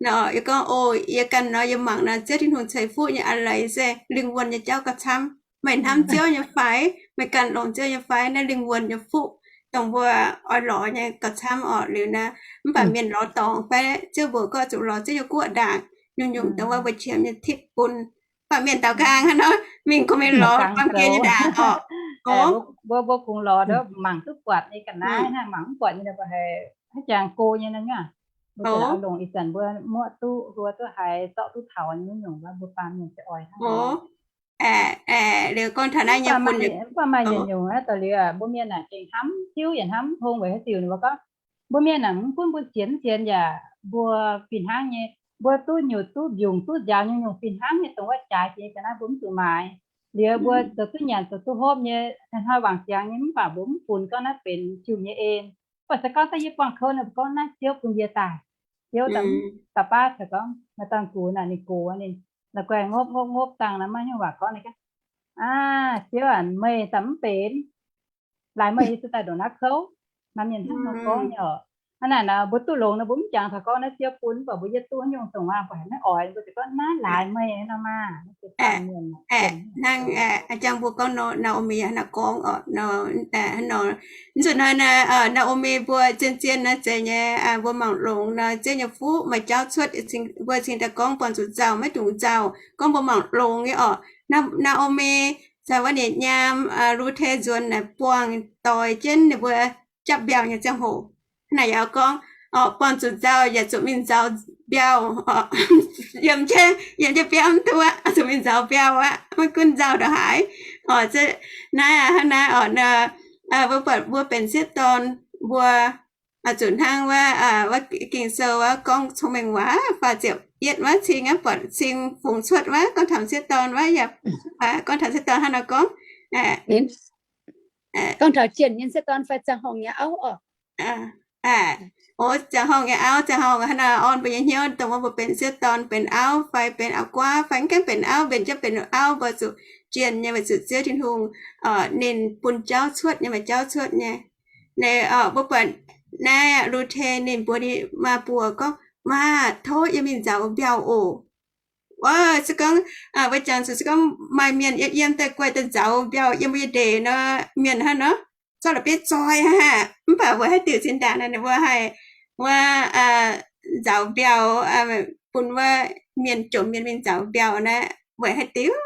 Nor yie gorngv, o, yie ganh nor yie mangc nor Ziouv Tin-Hungh ceix fuqv nyei a'leiz se lingh wuonh nyei jauv gauh camv. Meih hnamv Ziouv nyei fai, meih ganh longx Ziouv nyei fai, naaiv lingh wuonh nyei fuqv dongh mbuo oix lorz nyei gauh camv orqc. Liuz naaiv mv baac mienh lorz dorngc fai Ziouv mbuox gorngv zuqc lorz Ziouv nyei guoqv ndaangc, nyungc-nyungc dongh wuov mbuo qiemx nyei tipv bun. Mv baac mienh daaux nqaang hnangv nor, mingh gorngv mingh lorz baamh gen nyei ndaangc orqc. Mbuo, mbuo kungx lorz mangc duqv buatc nyei ga'naaiv hnangv, mangc mv buatc nyei mbuo haiz haaix jangx go nyei nor nyuav. Mbuo longc ih zanc mbuo muoqv duqv, hluo duqv, haiz zorqv duqv taux nyungc nyungc, mbuo baamh mienh se oix hnangv. Liuz gorngv taux naaiv nyei bun, mv baac maaih yietc nyungc naaiv daaih liuz, mbuo mienh aah, gengh hnamv tiuv yaac hnamv tong weic haaix diuc ninh mbuo gorngv, mbuo mienh aah, mv gunv mbuo sienx mv sienx yaac mbuo fih hnangv nyei, mbuo duqv nyutc duqv mbiungc duqv nziaaux nyungc-nyungc fih hnangv nyei, dongh wuov jaaix jiex ga'naaiv mbuo mv zuqc maaiz. Liuz mbuo zoux duqv nyanc zoux duqv hopv nyei, hnoi-hnoi wangc ziangx nyei, mv baac mbuo mv funx gorngv naaiv benx Tin-Hungh nyei en. Mv baac se gorngv daaih yie buangh kouv nor, mbuo gorngv naaiv Ziouv bun yie daaih. Ziouv daaih, da'baav caux gorngv maaih dauh gux naaic, ninh gox ninh, la'guaih ngopv ngopv ngopv dangh nor maiv hnyouv waac gorngv ninh gorngv, aa, Ziouv aac, meih daaih mv benx, laaix meih yie se daaih ndongc naaiv kouv. Maaih mienh hnangv nor gorngv nyei oc. Hnangv naaic nor mbuo duqv longx nor mbuo mv jangx taux gorngv naaiv Ziouv bun, mv baac mbuo yietv duqv nyungc dongh waac mv baac haaix maiv oix, mbuo ziouc gorngv naaiv laaix meih nor maah. Hnangv a'jang mbuo gorngv Naomi hnangv naaiv gorngv oc, nzunc hnoi Naomi mbuo zien-zien naaiv zeiz nyei, mbuo mangc longx nor Ziouv nyei fuqv maaih jauv cuotv, mbuo cingx daaih gorngv buangh zuqc nzauh maiv dungx nzauh, gorngv mbuo mangc longx nyei oc. Naomi caux wuov ninh nyaam Luthe nzuonx naaic buangh doix jienv ninh mbuo japv mbiauh nyei ziangh hoc. Naaic yaac gorngv, buangh zuqc nzauh yaac zuqc mingh nzauz mbiauh, yiem jienv biauv mv duqv aqv, zuqc mingh nzauz mbiauh aqv, maiv gunv nzauh ndongc haaix. Naaiv hnangv naaiv oc, mbuo buatc mbuo benx sieqv dorn, mbuo zuqc hnangv wuov, wuov Ging-Sou wuov gorngv cong-mengh waac faah ziepc yietv wuov cing, buatc cing fungx cuotv wuov gorngv taux sieqv dorn wuov, yaac gorngv taux sieqv dorn hnangv nor gorngv, gorngv taux jienv nyei sieqv dorn fai ziangh horngh nyei auv oc. O, ziangh horngh nyei auv, ziangh horngh hnangv naaic orn mbuo nyei hnyouv, dongh wuov mbuo benx sieqv dorn, benx auv fai benx auv-guaav fai mv gaengh benx auv, benx jienv benx auv, mbuo zuqc jienh nyei weic zuqc Ziouv Tin-Hungh ninh bun jauv cuotv nyei, maaih jauv cuotv nyei. Naaiv mbuo buatc naaiv Lu^te ninh mbuox ninh maa buoz gorngv, Maa, tov yie mingh nzaaux mbiauh oc. Wuov se gorngv, wuov jangx zuqc se gorngv maaih mienh yiem yiem daaih guai daaih nzaaux mbiauh yiem mbuo nyei ndeic nor, mienh hnangv nor, zorqv la'bieiv zoi aqv. Mv baac weic haaix diuc zinh ndaangc naaiv ninh mbuo haih wuov nzaaux mbiauh, bun wuov mienh jomc mienh mingh nzaaux mbiauh naaiv weic haaix diuc?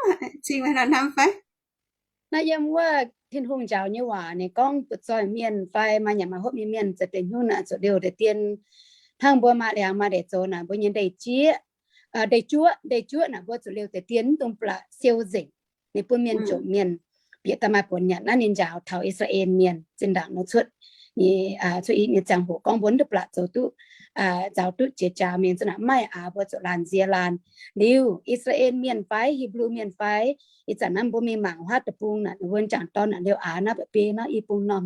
Cing haaix nor hnamv fai? Naaiv yiem wuov Tin-Hungh njaaux nyei waac ninh gorngv butv zoih mienh fai maaih nyanc maaih hopv nyei mienh za'gengh nyungc naaic zuqc liouh deix dien. Hnangv mbuo maaih liangx maaih deix zoux naaic mbuo nyei ndeic jieqv, ndeic juoqv, ndeic juoqv naaic mbuo zuqc liouh deix dien mv dungx blatc siou nzengc. Ninh bun mienh jomc mienh bieqc daaih maaih buonc nyanc naaiv ninh njaaux taux I^saa^laa^en mienh zinh ndaangc nor cuotv nyei, cuotv i nyei ziangh hoc gorngv mbuo mv dungx blatc zoux duqv, nzaaux duqv jiex jaax mingh zinh ndaangc mv maaih aax mbuo zuqc laanh nzie laanh. Liuz I^saa^laa^en mienh fai Hipv^lu mienh fai, ih zanc naaiv mbuo mingh mangc huaav deic-bung naaic, ninh mbuo jangc dorn naaic liouh aax naaiv ba'biei naaiv i bung norm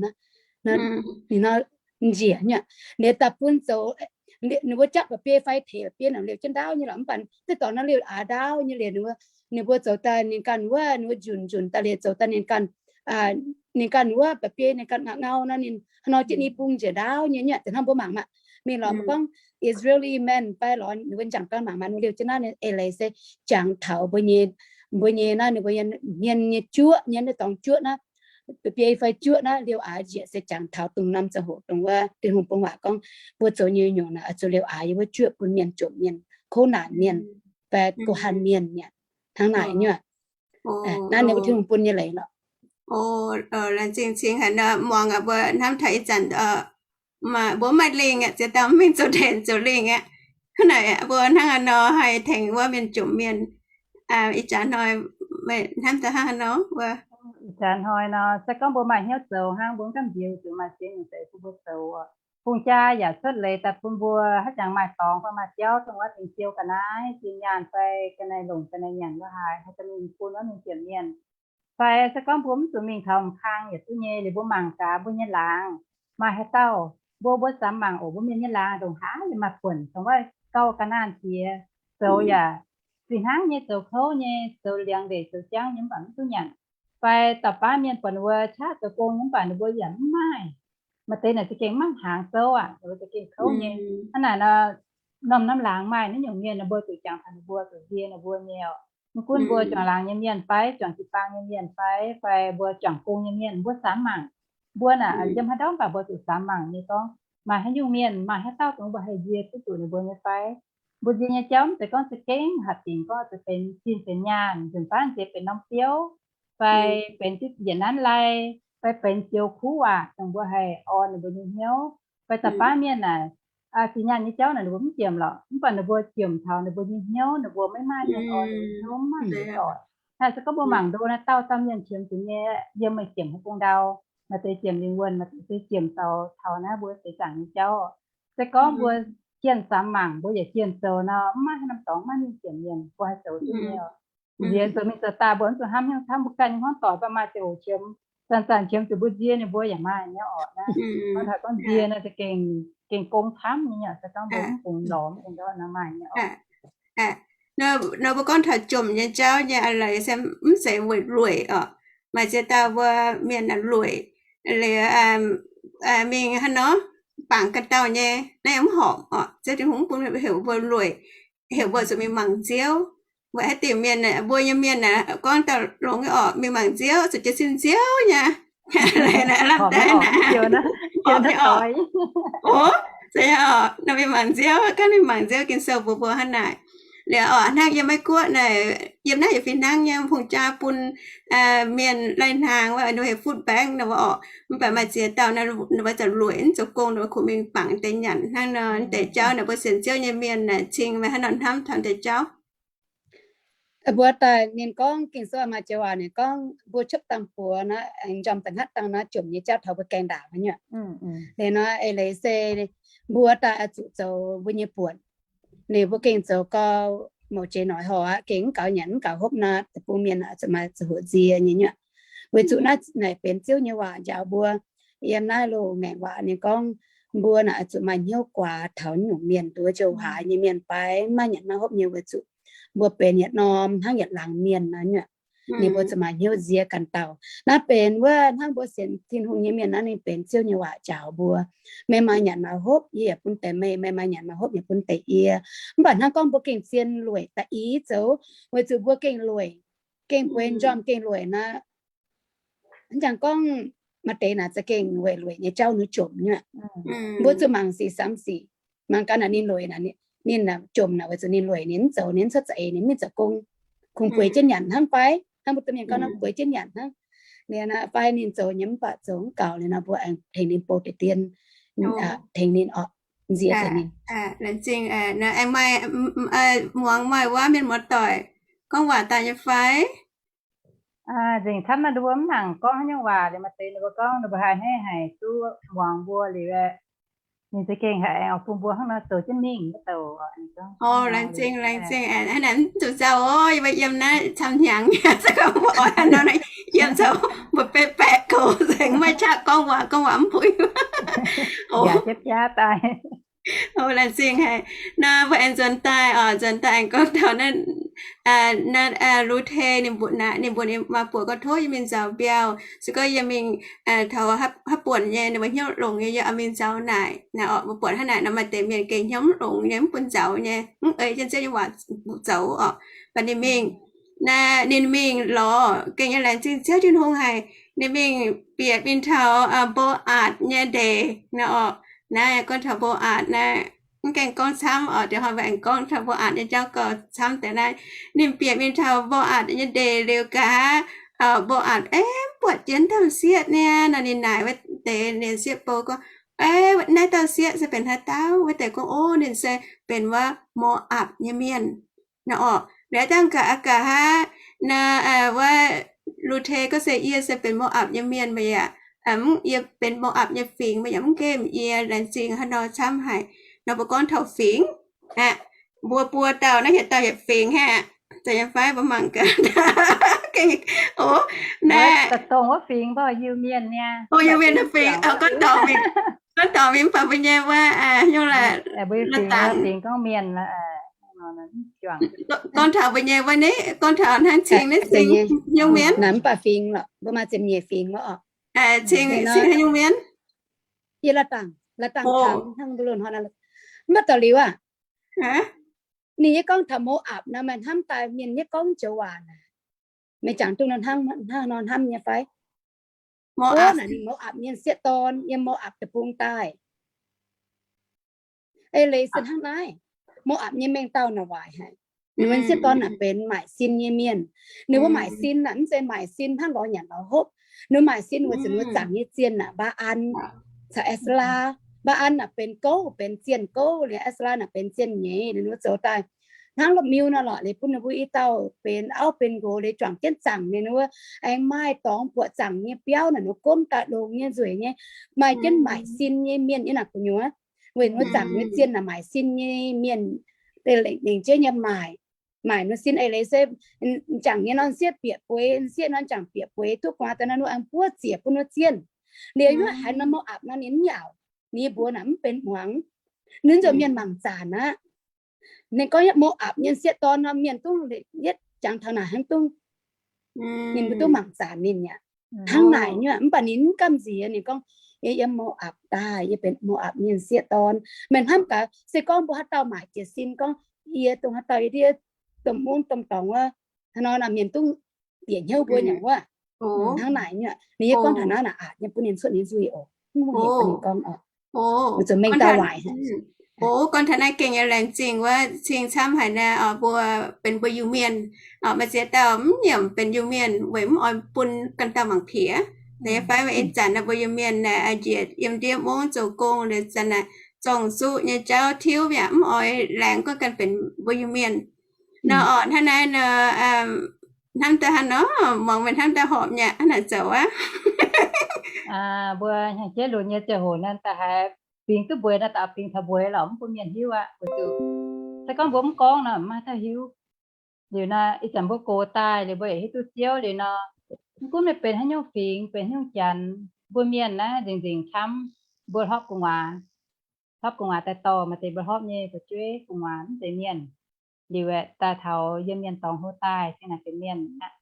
naaiv, ninh nor njiec nyei. Liuz daaih bun zoux, ninh mbuo jangv ba'biei fai teix ba'biei naaic liouh jienv ndaauv nyei lorqc. Mv baac deix dorngx naaiv liouh aax ndaauv nyei liuz ninh mbuo, ninh mbuo zoux daaih ninh ganh wuov, ninh mbuo njunc njunc daaih liuz zoux daaih ninh ganh, ninh ganh wuov ba'biei ninh ganh ngau ngau nor ninh hnangv nor jienv i bung njiec ndaauv nyei nyei. Deix hnangv mbuo mangc maah, mingh lorz mbuo gorngv Israeli mienh fai lorz ninh mbuo jangc dorn mangc maah, ninh liouh jienv naaiv eix leiz se jangx taux mbuo nyei, mbuo nyei naaiv ninh mbuo nyei hmien nyei juoqv nyei, naaiv dorngx juoqv naaiv, ba'biei fai juoqv naaiv liouh aax njiec se jangx taux dongh norm ziangh hoc dongh wuov Tin-Hungh bung waac gorngv mbuo zoux nyei nyungc naaic oix zuqc liouh aax yiem wuov juoqv bun mienh jomc mienh, kouv naanc mienh, fai guh hanh mienh mi'aqv. Hnangv naaic nyei. Naaiv ninh mbuo Tin-Hungh bun nyei leiz lorqc. Laengz zingh cingx haic nor, muangx aqv, mbuo hnamv taux ih zanc mbuo maaih lingh aqv, ziex dauh mingh zoux ndenc zoux lingh aqv. Hnangv naaic mbuo hnangv haaix nor haih tengx wuov mienh jomc mienh. Ih jaax hnoi hnamv daaih hnangv haaix nor wuov? Ih jaax hnoi nor, se gorngv mbuo maaih hnyouv zoux hnangv, mbuo mv gamh nziex zuqc maaih siex nyungc deix bun mbuo zoux. Hungh jaa yaac cuotv leiz daaih bun mbuo haaix jangx maaih dorngx fai maaih jauv dongh wuov dingc siou ga'naaiv, zinh nyaanh fai ga'naaiv longc ga'naaiv nyanc wuov haaix, haih daaih mingh bun wuov mienh jomc mienh. Fai se gorngv mbuo mv zuqc mingh taux m'kang yaac duqv nyei. Liuz mbuo mangc gaax mbuo nyei laangz maaih haaix dauh, mbuo, mbuo samx mangc oc, mbuo mienh nyei laangz ndongc haaix yaac maaih buonc dongh wuov gauh ga'naanh jiex, zoux yaac fih hnangv nyei, zoux kouv nyei, zoux liangx ndeic zoux jangv nyei mv baac mv duqv nyanc. Fai dauh baav mienh buatc ninh mbuo qaqv zoux gong nyei mv baac ninh mbuo yaac mv maaih. Maaih deix naaic za'gengh maiv hnaangx zouv aqv, ninh mbuo za'gengh kouv nyei. Hnangv naaic nor, norm norm laangz maaih naaiv nyungc mienh ninh mbuo zuqc jangx taux ninh mbuo, zuqc nzie ninh mbuo nyei oc. Mv gunv mbuo juangc laangz nyei mienh fai juangc jiu-baang nyei mienh fai, fai mbuo juangc gong nyei mienh, mbuo samx mangc. Mbuo naaic yiem haaix ndau mv baac mbuo zuqc samx mangc nyei gorngv maaih haaix nyungc mienh, maaih haaix dauh dongh mbuo haih nzie duqv zuqc ninh mbuo nyei fai. Mbuo nzie nyei jauv mv zeiz gorngv za'gengh hatc dingc gorngv zuqc benx zinh benx nyaanh, nzunc baav nziex benx norm biouv, fai benx yietc nanv lai, fai benx zioux kuv waac dongh mbuo haih orn ninh mbuo nyei hnyouv. Fai da'baav mienh naaic, zinh nyaanh nyei jauv naaic ninh mbuo mv jiemc lorqc, mv baac ninh mbuo jiemc taux ninh mbuo nyei hnyouv, ninh mbuo maiv maaih mienh orn ninh mbuo nyei hnyouv, mv maaih mienh oix. Naaiv se gorngv mbuo mangc ndo naaiv dauh dauh mienh qiemx zuqc nyei, yiem meih jiemc haaix bung ndau, maaih deix jiemc lingh wuonh, maaih deix se jiemc taux taux naaiv mbuo seix zaangc nyei jauv. Se gorngv mbuo jienh samx mangc, mbuo yaac jienh zoux nor, mv maaih haaix norm dorngx maaih mienh jiemc mienh, mbuo haih zoux duqv nyei oc. Nziex zoux mingh zoux daaih mbuo mv zuqc hnamv hnyouv camv, mbuo ganh nyei hmuangv doic mv baac maaih ziangh hoc qiemx, zanc-zanc qiemx zuqc mbuo nzie ninh mbuo yaac maaih nyei oc. Naaiv hnoi gorngv nzie naaiv za'gengh, gengh gong camv nyei, se gorngv mbuo mv bungx lorz mv bungx ndortv nor maaih nyei oc. Nor mbuo gorngv taux jomc nyei jauv nyei a'leiz se mv zeiz weic lueic oc. Maaih ziex dauh mbuo mienh lueic, liuz mingh haaix nor, bangc ganh dauh nyei, naaiv yaac mv horpc oc. Ziouv Tin-Hungh mv bun heuc mbuo lueic, heuc mbuo zuqc mingh mangc nziouv. Weic haaix diuc mienh, mbuo nyei mienh aah, gorngv daaih longx nyei oc, mingh mangc nziouv zuqc jiez sin nziouv nyei. Lamh deix naaiv, o, se oc, nor mingh mangc nziouv, ganh mingh mangc nziouv, Ging-Sou mbuox mbuo hnangv naaic. Liuz oc, hnangv yiem Meiv Guoqv naaic, yiem naaiv yaac fih hnangv nyei, hungh jaa bun mienh lai-hnaangx wuov, ninh mbuo heuc food bank nor wuov oc. Mv baac maaih ziex dauh nor, ninh mbuo zaqc lueic, mv zoux gong, ninh mbuo kuh mingh bangc deix nyanc hnangv nor. Deix jauv naaic mbuo sienx Ziouv nyei mienh naaic cing meih haaix nor hnamv taux deix jauv? Mbuo daaih ninh gorngv Ging-Sou maaih joux waac ninh gorngv mbuo cuotv dangh buoz nor, aengx njormh da'nqaatv dangh nor, jomc nyei jauv taux mbuo gaengh ndaangc nyei. Liuz nor eix leiz se mbuo daaih oix zuqc zoux mbuo nyei buonc. Liuz mbuo gengh zoux gau, mouc jiex noic horc aqv, gengh mv gaux nyanc mv gaux hopv nor, deic-bung mienh oix zuqc maaih ziangh hoc nzie nyei nyuoqc. Weic zuqc naaiv naaic benx Ziouv nyei waac njaaux mbuo. Yiem naaiv loz-maengc waac ninh gorngv, mbuo naaic oix zuqc maaih hnyouv guaax taux nyungc mienh, nduov joux waac nyei mienh fai maiv maaih nyanc maiv maaih hopv nyei, weic zuqc mbuo benx yietc norm hnangv yietc laangz mienh nor nyuoqc. Ninh mbuo zuqc maaih hnyouv nziex ganh dauh. Naaiv benx wuov hnangv mbuo sienx Tin-Hungh nyei mienh naaiv, ninh benx Ziouv nyei waac njaaux mbuo. Meih maaih nyanc maaih hopv, yie yaac bun deix meih. Meih maaih nyanc maaih hopv, yaac bun deix yie. Mv baac hnangv gorngv mbuo gengh zien lueic da'yietv zoux, weic zuqc mbuo gengh lueic, gengh bueix njormh gengh lueic naaic, hnangv jangx gorngv maaih deix naaic za'gengh weic lueic nyei jauv ninh jomc nyuoqc. Mbuo zuqc mangc sic samx sic, mangc gaax naaic ninh lueic naaic, ninh jomc naaic weic zuqc ninh lueic, ninh mv zoux, ninh mv cuotv za'eix, ninh mv zoux gong, kungx bueix jienv nyanc hnangv fai? Hnangv mbuo domh mienh gorngv nor, bueix jienv nyanc hnangv. Ninh fai ninh zoux nyei mv baac zoux mv gaux liuz nor, mbuo aengx tengx ninh bou deix dien, tengx ninh orqc, nziex deix ninh. Laengz zingh, aengx maaih muangx maaih wuov mienh muoz-doic gorngv waac daaih nyei fai? Nzengc camv naaiv, mbuo mv nangc gorngv haaix nyungc waac liuz, maaih deix ninh mbuo gorngv ninh mbuo haiz hneiv haic duqv muangx mbuo liuz, ninh za'gengh haiz aengx oix bun mbuo hnangv nor zoux jienv mingh wuov douc. Laengz zingh, laengz zingh. Hnangv naaic mv zuqc nzauh oc, yie mbuo yiem naaiv camv hnyangx, se gorngv mbuo oix hnangv nor, yiem zoux mbuo beiv baeqc goux nzengc, maiv qaqv gorngv waac, gorngv waac mv puix. Laengz zingh haic. Nor mbuo aengx nzuonx daaih oc, nzuonx daaih aengx gorngv taux naaiv, Lu^te ninh mbuo, ninh mbuo maaih buoqc gorngv tov yie mingh nzaaux mbiauh. Se gorngv yie mingh taux haaix buonc nyei, ninh mbuo hnyouv longx nyei, yie oix mingh nzaaux naaic. Naaiv oc, mbuo buatc hnangv naaic nor, maaih deix mienh gengh hnyouv mv longx nyei, mv bun nzaaux nyei, mv ei jienv Ziouv nyei waac zoux oc. Mv baac ninh mingh, ninh mingh lorz gengh nyei laengz zingh Ziouv Tin-Hungh haic. Ninh mingh bieqc mingh taux Mbo^atc nyei ndeic naaiv oc. Naaiv gorngv taux Mbo^atc naaiv, mv gaengh gorngv camv oc, diex hnoi mbuo aengx gorngv taux Mbo^atc nyei jauv gauh camv deix naaiv. Ninh bieqc mingh taux Mbo^atc nyei ndeic liuz gaax, Mbo^atc aeqv, buatc jienv dauh sieqv niaa nor, ninh naaic wuov deix ninh sieqv bou gorngv, Aeqv, naaiv dauh sieqv se benx haaix dauh? Wuov deix gorngv, Ov, ninh se benx wuov Mo^apc nyei mienh. Naaiv oc, liuz dangh gaax aqv gaax hnangv naaiv, wuov Lu^te gorngv se, Yie se benx Mo^apc nyei mienh, meih yaac, mv, yie benx Mo^apc nyei fingx, meih yaac mv nqemh yie. Laengz zingh haaix nor camv haic nor, mbuo gorngv taux fingx aqv. Mbuo buo dauh naaiv hietc dauh hietc fingx aqv. Zeiz nyei fai? Mbuo mangc gaax. Ov, naaiv dongh wuov fingx mbuo Iu-Mienh niaa. Ov, Iu-Mienh fingx, gorngv dorngx mingh, gorngv dorngx mingh mv baac mbuo nyei wuov nyungc la'dangc, gorngv taux mbuo nyei wuov naaiv, gorngv taux hnangv cing naaiv cing nyungc mienh. Mv baac fingx lorqc, mbuo maaih ziepc nyeic fingx wuov oc. Cing, cing haaix nyungc mienh? Yie la'dangc, la'dangc taux hnangv mbuo loz-hnoi naaiv. Mv baac daux liuz aqv, ninh nyei gorngv taux Mo^apc nor, meih hnamv daaih mienh nyei gorngv joux waac naaic, meih jangx duqv nor hnangv, hnangv nor hnamv nyei fai? Ov, naaic ninh Mo^apc mienh sieqv dorn yiem Mo^apc deic-bung daaih. Eix leiz se hnangv naaiv, Mo^apc nyei mengh dauh naaic waaic haic. Ninh mbuo sieqv dorn naaic benx maaic sin nyei mienh. Ninh mbuo maaic sin naaic mv zeiz maaic sin hnangv lorz nyanc lorz hopv. Ninh mbuo maaic sin weic zuqc ninh mbuo zaangc nyei zienh naaic, Mbaa^an caux Eselaa. Mbaa^an naaic benx gouv, benx zienh gouv, liuz Eselaa naaic benx zienh nyeiz. Ninh mbuo zoux daaih hnangv la'miu nor lorqc, liuz bun ninh mbuo i dauh benx auv benx nqox, liuz juangc jienv zaangc ninh mbuo aengx maaih dorngx buoqc zaangc nyei biauv naaic, ninh mbuo gomv daaih longx nyei nzueic nyei, maaih jienv maaic sin nyei mienh yiem naaic gu'nyuoz. Weic ninh mbuo zaangc nyei zienh naaic maaic sin nyei mienh, lengc, lengc jeiv nyei maaic, maaic ninh mbuo sin. Eix leiz se jangc nyei nor sieqv bieqc bueix, sieqv nor jangc bieqc bueix, duqv gu'nguaaz daaih nor, ninh mbuo aengx buov ziec bun ninh mbuo zienh. Liuz yie haiz nor Mo^apc nor ninh mv yaauc, ninh nyei mbuox naaic mv benx muangx. Ninh nzunc mienh mangc zanc aqv. Ninh gorngv Mo^apc mienh sieqv dorn nor, mienh dungv yietv jangx taux naaic hnangv dungv, ninh mbuo duqv mangc zanc ninh aqv. Hnangv naaic nyei. Mv baac ninh mv gamh nziex, ninh gorngv, Yie yiem Mo^apc daaih, yie benx Mo^apc mienh sieqv dorn. Meih hnamv gaax, se gorngv mbuo haaix dauh maaic jiez sin gorngv, Yie dongh haaix dauh, yie ndiev domh mungv domh dorngx wuov, hnangv nor naaic mienh dungv bieqc hnyouv mbuo nyei wuov. Hnangv naaic nyei. Ninh yie gorngv taux naaiv naaic aqc nyei, bun ninh cuotv ninh nzuih oc. Mv hec bun ninh gorngv oc. Zuqc mengh dauh waaic. Ov, gorngv taux naaiv gengh yaac laengz zingh wuov cing camv haic naaiv oc, mbuo benx mbuo Iu-Mienh oc. Maaih ziex dauh mv nyiemc benx Iu-Mienh weic mv oix bun ganh dauh mangc piex. Deix fai ih zanc naaiv mbuo Iu-Mienh naaic njiec yiem ndiev mungv zoux gong liuz zanc naaic zorng-zuqv nyei jauv tiuv yaac mv oix laengz gorngv ganh benx mbuo Iu-Mienh nor oc. Hnangv naaiv nor, hnamv daaih hnangv nor, muangx meih hnamv daaih horpc nyei hnangv naaic zoux aqv. Mbuo hnyangx-jeiv lunx nyei ziangh hoc naaiv da'haiz fingx duqv mbueix naaiv, da'fingx taux mbueix lorqc, mv bun mienh hiuv aqv. Weic zuqc se gorngv mbuo mv gorngv nor, mv maaih dauh hiuv. Liuz nor, ih zanc mbuo gox daaih liuz, mbuo yaac hiuv duqv Ziouv liuz nor, mv gunv meih benx haaix nyungc fingx, benx haaix nyungc janx, mbuo mienh naaiv nzengc nzengc camv, mbuo hlorpv gu'nguaaz. topv gu'nguaaz daaih dorh maaih deix mbuo hopv nyei fu'jueiv gu'nguaaz mv zeiz mienh. Liuz aeqv, daaih taux yiem mienh dorngx hlo daaih, gengh naaic benx mienh aqv.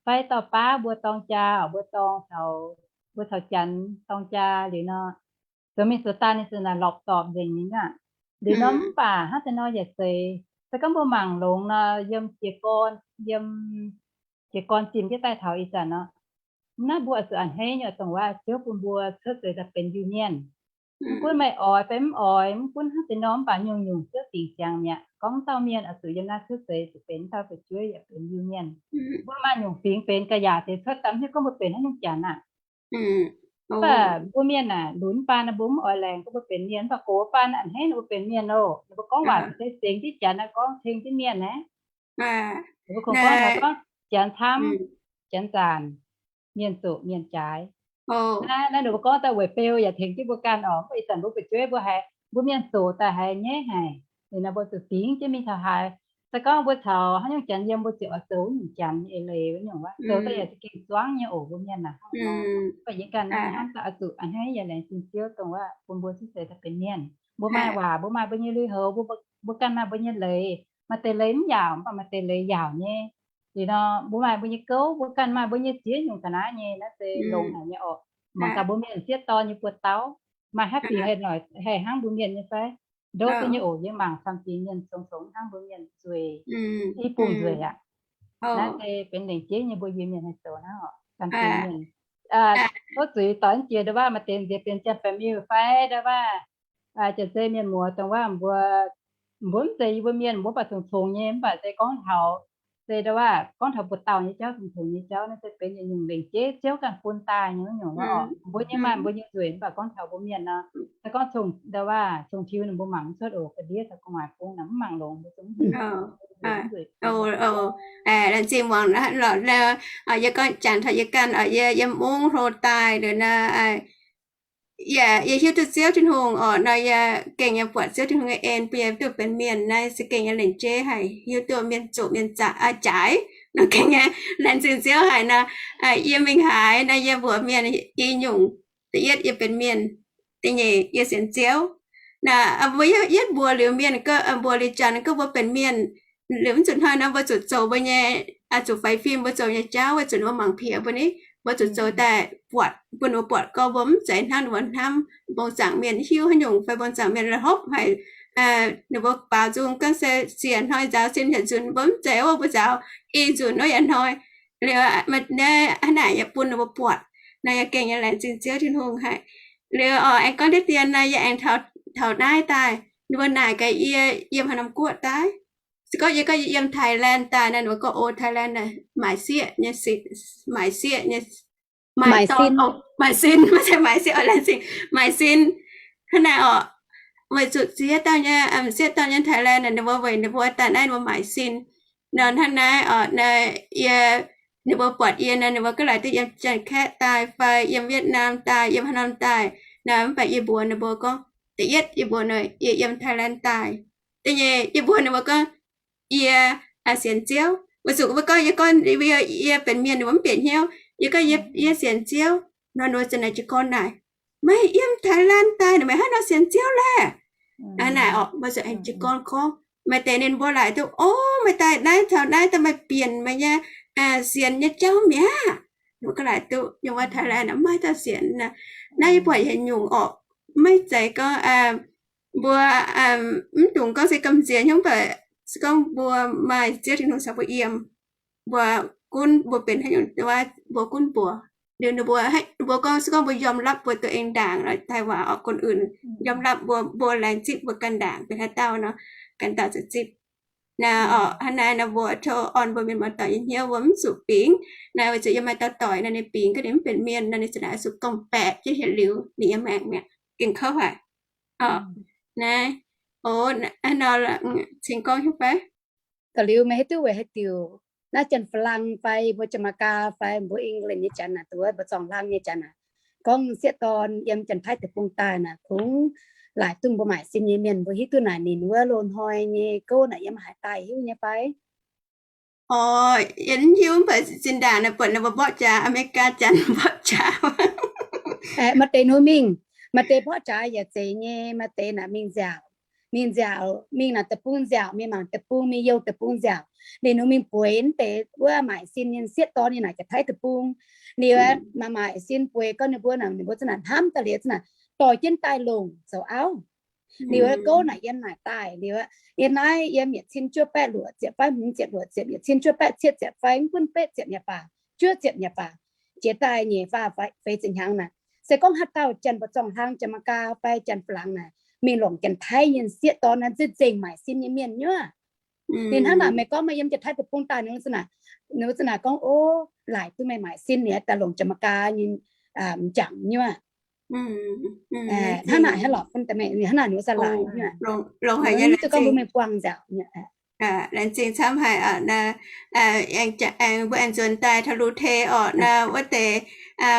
Fai dorh baav mbuo dorng jaa, mbuo dorng taux, mbuo caux janx dorng jaa liuz nor, zoux mingh zoux daaih ninh zuqc naaic lorpc dorpc nzengc nyei aqv. Liuz nor mv baac hnangv deix nor yaac zeiz, se gorngv mbuo mangc longx nor, yiem jiez gorn, yiem jiez gorn zimh jienv daaih taux ih zanc nor, naaiv mbuo oix zuqc a'hneiv nyei, dongh wuov Ziouv bun mbuo cuotv seix daaih benx Iu-Mienh. Mv gunv meih oix fai mv oix, mv gunv hnangv deix nor, mv baac nyungc-nyungc Ziouv dingc ziangx mi'aqv. Gorngv dauh mienh oix zuqc yiem naaiv cuotv seix zuqc benx dauh fu'jueiv yaac benx Iu-Mienh. Mbuo maaih nyungc fingx benx ga'yaaic deix cuotv daaih, mv hiuv gorngv mbuo benx haaix nyungc janx aqv. Mv baac mbuo mienh aah, lunx baan naaiv mbuo mv oix laengz gorngv mbuo benx mienh, mv baac gox baan a'hneiv ninh mbuo benx mienh oc. Ninh mbuo gorngv waac se zengx jienv janx naaiv, gorngv tengx jienv mienh naaiv. Ninh mbuo kungx gorngv, gorngv janx camv, janx zaanc, mienh zoqc mienh jaaix. Naaiv ninh mbuo gorngv daaih weic beu yaac tengx jienv mbuo ganh oc. Mv baac ih zanc mbuo fu'jueiv mbuo haiz mbuo mienh zoqc daaih haiz nyaiv haic. Liuz nor mbuo zuqc fingx jienv mingh taux haaix, se gorngv mbuo caux haaix nyungc janx yiem, mbuo ziouc oix zoux wuov nyungc janx nyei eix leiz wuov nyungc wuov. Zoux daaih yaac za'gengh zuangv nyei oc. Mbuo mienh naaic hnangv nor, mv baac yie ganh hnamv daaih oix zuqc a'hneiv yaac laengz zingh Ziouv dongh wuov bun mbuo cuotv seix daaih benx mienh. Mbuo maaih waac, mbuo maaih mbuo nyei lui-houx, mbuo ganh maaih mbuo nyei leiz. Maaih deix leiz mv yaauc, mv baac maaih deix leiz yaauc nyei. Liuz nor mbuo maaih mbuo nyei gouv, mbuo ganh maaih mbuo nyei ziex nyungc ga'naaiv nyei. Naaiv se longx haic nyei oc. Mangc gaax mbuo mienh sieqv dorn nyei buoz-dauh, maaih haaix bingx haih noic haih hnangv mbuo mienh nyei fai? Ndouv duqv nyei oc. Yie mangc camv-fingx mienh congx-congx hnangv mbuo mienh nzueic, i bung nzueic aqv. Naaiv se benx lengc jeiv nyei mbuo Iu-Mienh haih zoux hnangv oc. Camv-fingx mienh, tov zuiz doix jiex ndau wuov maaih deix nziex benx janx-baeqc miuh fai ndau wuov, janx-zei mienh muoz dongh wuov mbuo, mbuo mv zeiz yie mbuo mienh, mbuo mv baac congx-congx nyei, mv baac se gorngv taux, se ndau wuov gorngv taux buoz-dauh nyei jauv, congx-congx nyei jauv, naaiv se benx yietc nyungc lengc jeiv Ziouv ganh bun daaih nyei wuov nyungc oc. Mbuo nyei maaih mbuo nyei nzueic, mv baac gorngv taux mbuo mienh nor, se gorngv congx ndau wuov congx-tiux ninh mbuo mangc mv cuotv oc. Ga'ndiev taux gu'nguaaic fungx naaic mv mangc longx, mbuo zungv nzueic. Laengz zingh muangx lorqc. Yie gorngv janx taux yie ganh oc, yie yiem mungv hlo daaih liuz nor, yie hiuv duqv Ziouv Tin-Hungh oc, nor yie gengh nyei buatc Ziouv Tin-Hungh nyei en bun yie duqv benx mienh. Naaiv se gengh nyei lengc jeiv haic, hiuv duqv mienh zoqc mienh jaaix nor gengh nyei laengz zingh Ziouv haic nor. Yie mingh haaix nor yie mbuox mienh i nyungc, da'yietv yie benx mienh, da'nyeic yie sienx Ziouv. Mbuo yietv mbuox liuz mienh, mbuox liuz janx gorngv mbuo benx mienh, liuz mv zuqc hnoi nor mbuo zuqc zoux mbuo nyei, zuqc faix fim mbuo zoux nyei jauv, weic zuqc ninh mbuo mangc piex mbuo ni. Mbuo zuqc zoux daaih buatc, bun ninh mbuo buatc gorngv mbuo mv zeiz hnangv ninh mbuo hnamv. Mbong zaangc mienh hiuv haaix nyungc fai mbong zaangc mienh la'hopv haic, ninh mbuo baaux nzung gorngv se siec hnoi nzaaux sin hec nzunc, mbuo mv zeiz wuov, mbuo nzaaux i nzunc wuov yaac hnoi. Liuz naaiv hnangv naaic yaac bun ninh mbuo buatc. Naaiv yaac gengh nyei laengz zingh Ziouv Tin-Hungh haic. Liuz oc, aengx gorngv deix dien naaiv yie aengx taux naaiv daaih, ninh mbuo naaic gaax yie yiem haaix norm guoqv daaih. Se gorngv yie gorngv yie yiem Thailand daaih nor, ninh mbuo gorngv, o, Thailand naaic maaic sieqv nyei, maaic sieqv nyei, maaic dorn, maaic sin, maiv zeiz maaic sieqv, laengz zingh, maaic sin. Hnangv naaic oc, weic zuqc sieqv dauh nyei, sieqv dauh nyei Thailand, ninh mbuo weic ninh mbuo daaih naaiv ninh mbuo maaic sin. Nor hnangv naaiv oc, naaiv yie, ninh mbuo buatc yie nor, ninh mbuo gaav laaic duqv yiem Janx-Kaeqv daaih fai yiem Wietv^naam daaih, yiem haaix norm daaih nor, mv baac yie mbuox ninh mbuo gorngv, da'yietv yie mbuox ninh yie yiem Thailand daaih. Da'nyeic yie mbuox ninh mbuo gorngv, yie sienx Ziouv. Weic zuqc mbuo gorngv, yie gorngv yie benx mienh ninh mbuo mv bieqc hnyouv. Yie gorngv yie sienx Ziouv nor, ninh mbuo za'naaic jiez gorn naaic, meih yiem Thailand daaih, meih hnangv nor sienx Ziouv laeh? Naaic oc, mbuo zuqc jiez gorn gorngv. Maaih deix ninh mbuo laaic duqv, o, meih daaih naaiv taux naaiv daaih meih bieqc meih nyei sienx nyei jauv mi'aqv. Ninh mbuo gaav laaic duqv, yiem wuov Thailand maiv dauh sienx. Naaiv yie buatc haaix nyungc oc, maiv zeiz gorngv mbuo mv dungx gorngv se gamh nziex hnyouv, mv baac se gorngv mbuo maaih Ziouv Tin-Hungh caux mbuo yiem, mbuo gunv mbuo benx haaix nyungc, mbuo gunv mbuox. Liuz ninh mbuo, ninh mbuo gorngv se gorngv mbuo yiem lapv mbuo deix ndaangc, daaih waac oc, คนอื่น yiem lapv mbuo, mbuo laengz zipv mbuo ganh ndaangc benx haaix dauh nor, ganh dauh zuqc zipv. Naaiv oc, hnangv naaiv nor mbuo tov orn mbuo mienh muoz-doic nyei hnyouv, mbuo mv zuqc bingx. Naaiv weic zuqc yiem maaih dauh doic nor, ninh bingx gaax ninh mv benx mienh nor, ninh za'naaic zuqc gorngv-baeqc jienv yietc liuz ninh yiem maengc mi'aqv, gengh kouv haic. Naaiv, o, hnangv nor cingx gorngv hiuv fai? Da'liuz meih hiuv duqv weic haaix diuc naaiv Janx-Faa^lang fai mbuo Jaa^mai^gaa fai mbuo England nyei janx naaic, dongh wuov mbuo zorng hlang nyei janx naaic, gorngv sieqv dorn yiem Janx-Taiv deic-bung daaih naaic kungx laaic duqv mbuo maaic sin nyei mienh, mbuo hiuv duqv naaic ninh wuov loz-hnoi nyei gouv naaic yiem haaix daaih hiuv nyei fai? O, yie mv hiuv, mv baac zinh ndaangc naaic buatc ninh mbuo mborqv jaax, Aa^me^li^gaa janx mborqv jaax. Maaih deix ninh mbuo mingh, Maaih deix porv jaax yaac zeiz nyei, maaih deix naaic mingh nziaauc, mingh nziaauc, mingh naaic deic-bung nziaauc, mingh mangc deic-bung, mingh youh deic-bung nziaauc. Ninh mbuo mingh bueix deix wuov maaic sin nyei sieqv dorn ninh naaic Janx-Taiv deic-bung. Liuz maaih maaic sin bueix gorngv ninh mbuo, ninh mbuo za'naaic hnamv daaih liuz za'naaic dorh jienv daaih longc zoux auv. Liuz gouv naaic yiem naaic daaih liuz, yiem naaiv yiem yietc cin juov baeqv luoqc ziepc fai hmz ziepc luoqc ziepc, yietc cin juov baeqv cietv ziepc fai mv gunv betv ziepc nyei baac, juov ziepc nyei baac, jiex daaih nyeic faah feix ziepc hnyangx naaic, se gorngv haaix dauh janx mbu'zorng hlang, janx Meigaa fai janx Faa-laangx naaic, mingh longc Janx-Taiv nyei sieqv dorn naaiv nzengc maaic sin nyei mienh nyuoqv. Ninh hnangv naaic meih gorngv maaih yiem Janx-Taiv deic-bung daaih ninh za'naaic, ninh za'naaic gorngv, Ov, laaic duqv meih maaic sin liuz daaih longc Janx Meigaa nyei m'jangc nyuoqv. Hnangv naaic hnangv lorqc, hnangv naaic ninh sa laaic nyuoqv. Mv duqv gorngv mbuo mingh buangh nziaauc nyuoqv. Laengz zingh camv haic. Mbuo aengx nzuonx daaih taux Lu^te orqc, naaiv wuov deix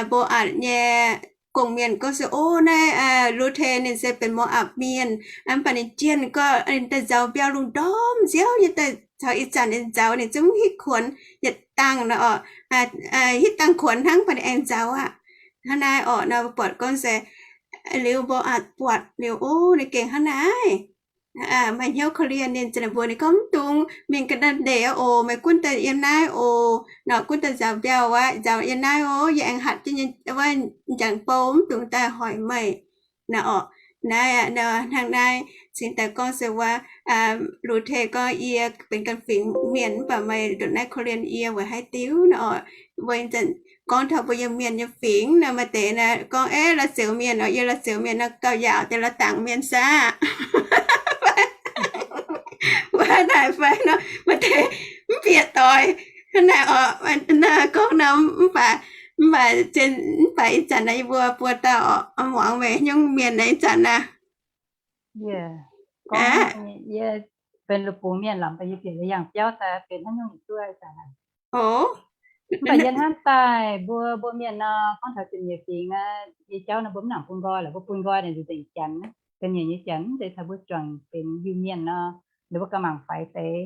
Mbo^apc nyei gong-mienh gorngv se, Ov, naaiv Lu^te ninh se benx Mbo^apc mienh, mv baac ninh jienh gorqv ninh daaih nzauz mbiauh lungh ndorm nziouv nyei daaih caux ih zanc ninh nzauz ninh zungv hitv kuonx yietc dangh nor orqc, hitv dangh kuonx hnangv, mv baac ninh aengx nzauz aqv. Hnangv naaiv orqc, naaiv buatc gorngv se liuz Mbo^apc buatc liuz, Ov, ninh gengh hnangv naaiv. Maaih hnyouv korv-lienh ninh ziouc mbuox ninh gorngv, Mv dungx mingh ga'naaiv ndeic oc. Meih gunv daaih yiem naaiv oc. Nor gunv daaih nzaaux mbiauh aqv, nzaaux yiem naaiv oc. Yie aengx hatc jienv wuov njang-bou, mv dungx daaih hoic meih. Naaiv orqc, naaiv hnangv naaiv cingx daaih gorngv se wuov, Lu^te gorngv, Yie benx ganh fingx mienh mv baac meih ndutc naaiv korv-lienh yie weic haaix diuc? Naaiv orqc, mbuo gorngv taux mbuo yiem mienh nyei fingx nor, maaih deix naaiv gorngv, Ov, la'zioux mienh oc, yie la'zioux mienh nor, gauh yaauc deix la'dangc mienh saah? Wuov naaic fai nor, maaih deix mv bieqc doic. Hnangv naaic orqc, naaiv gorngv nor, mv baac, mv baac, mv baac ih zanc naaiv yie mbuo buo dauh orqc, muangx meih nyungc mienh naaiv ih zanc naaiv. Yie benx la'bungx mienh lorqc, mv baac yie bieqc yangh biauv daaih benx haaix nyungc duqv ih zanc naaiv. Mv baac yie hnamv daaih mbuo, mbuo mienh nor, gorngv taux ziepc nyeic fingx, yie jauv nor mbuo mv nangc bun nqoi lorqc, mbuo bun nqoi naaic nzengc Janx, ga'nyiec nyei Janx, mv zeiz taux mbuo juangc benx Iu-Mienh nor, ninh mbuo gauh mangc faix deix.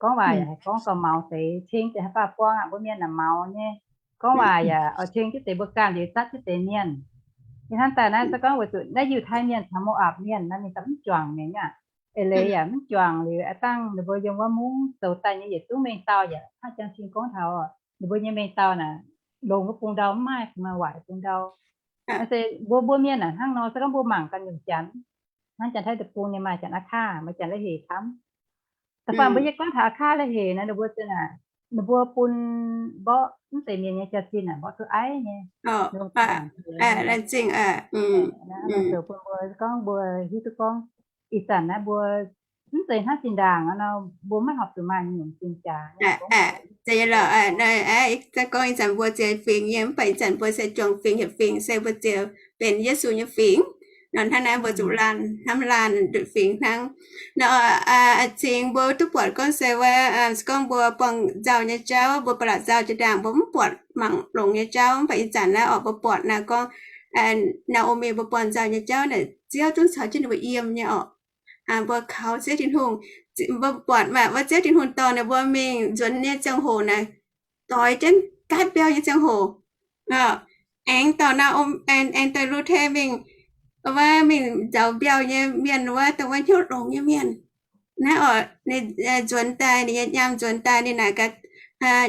Gorngv waac yaac haih gorngv gauh maux deix, ceng deix haih baac buang aqv, mbuo mienh naaic maux nyei. Gorngv waac yaac oix ceng jienv deix mbuo ganh liuz zatv jienv deix mienh. Yie hnamv daaih naaiv se gorngv weic zuqc naaiv Yiutai mienh caux Mo^apc mienh naaiv ninh daaih mv juangc mienh aqv. Eix leiz yaac mv juangc liuz, aav dangh ninh mbuo yiem wuov mungv zoux daaih nyei yietc zungv mengh dauh yaac hnangv jang cing gorngv taux, ninh mbuo nyei mengh dauh naaic, longx wuov bung ndau mv maaih, maaih waaic bung ndau. Se mbuo, mbuo mienh naaic hnangv nor, se gorngv mbuo mangc ganh nyungc Janx, hnangv Janx-Taiv deic-bung ninh maaih Janx Aa^kaa, maaih Janx La'hec camv. Da'faanh mbuo yie gorngv taux Aa^kaa La'hec naaic, ninh mbuo za'naaic, ninh mbuo bun mborqv mv deix mienh nyei jaa-zinh naaic mborqv duqv aiv nyei. Zoux bun mbuo gorngv mbuo hiuv duqv gorngv ih zanc naaiv mbuo mv zeiz hnangv zinh ndaangc nor, mbuo maiv horpc zuqc maaih nyungc zinh jaax. Gorngv ih zanc mbuo ziex fingx nyei, mv baac ih zanc mbuo se juangc fingx hietc fingx se mbuo ziex benx Yesu nyei fingx. Nor hnangv naaiv mbuo zuqc laanh hnamv laanh nduqc fingx hnangv. Nor cingx mbuo duqv buatc gorngv se wuov, se gorngv mbuo buangh nzauh nyei jauv, mbuo ba'laqc nzauh jiex ndaangc, mbuo mv buatc mangc longx nyei jauv, mv baac ih zanc naaiv orqc mbuo buatc naaiv gorngv Naa^o^mi mbuo buangh nzauh nyei jauv naaic, Ziouv zungv caux jienv ninh mbuo yiem nyei orqc. Mbuo kaux Ziouv Tin-Hungh, mbuo buatc maaih wuov Ziouv Tin-Hungh dorh ninh mbuo mingh nzuonx nyei ziangh hoc naaic, doix jienv gaatv mbiauh nyei ziangh hoc, aengx dorh, aengx dorh Lu^te mingh, wuov mingh nzaaux mbiauh nyei mienh wuov, dongh wuov hnyouv longx nyei mienh. Naaiv orqc ninh nzuonx daaih, ninh nyei nyaam nzuonx daaih, ninh naaic gaax,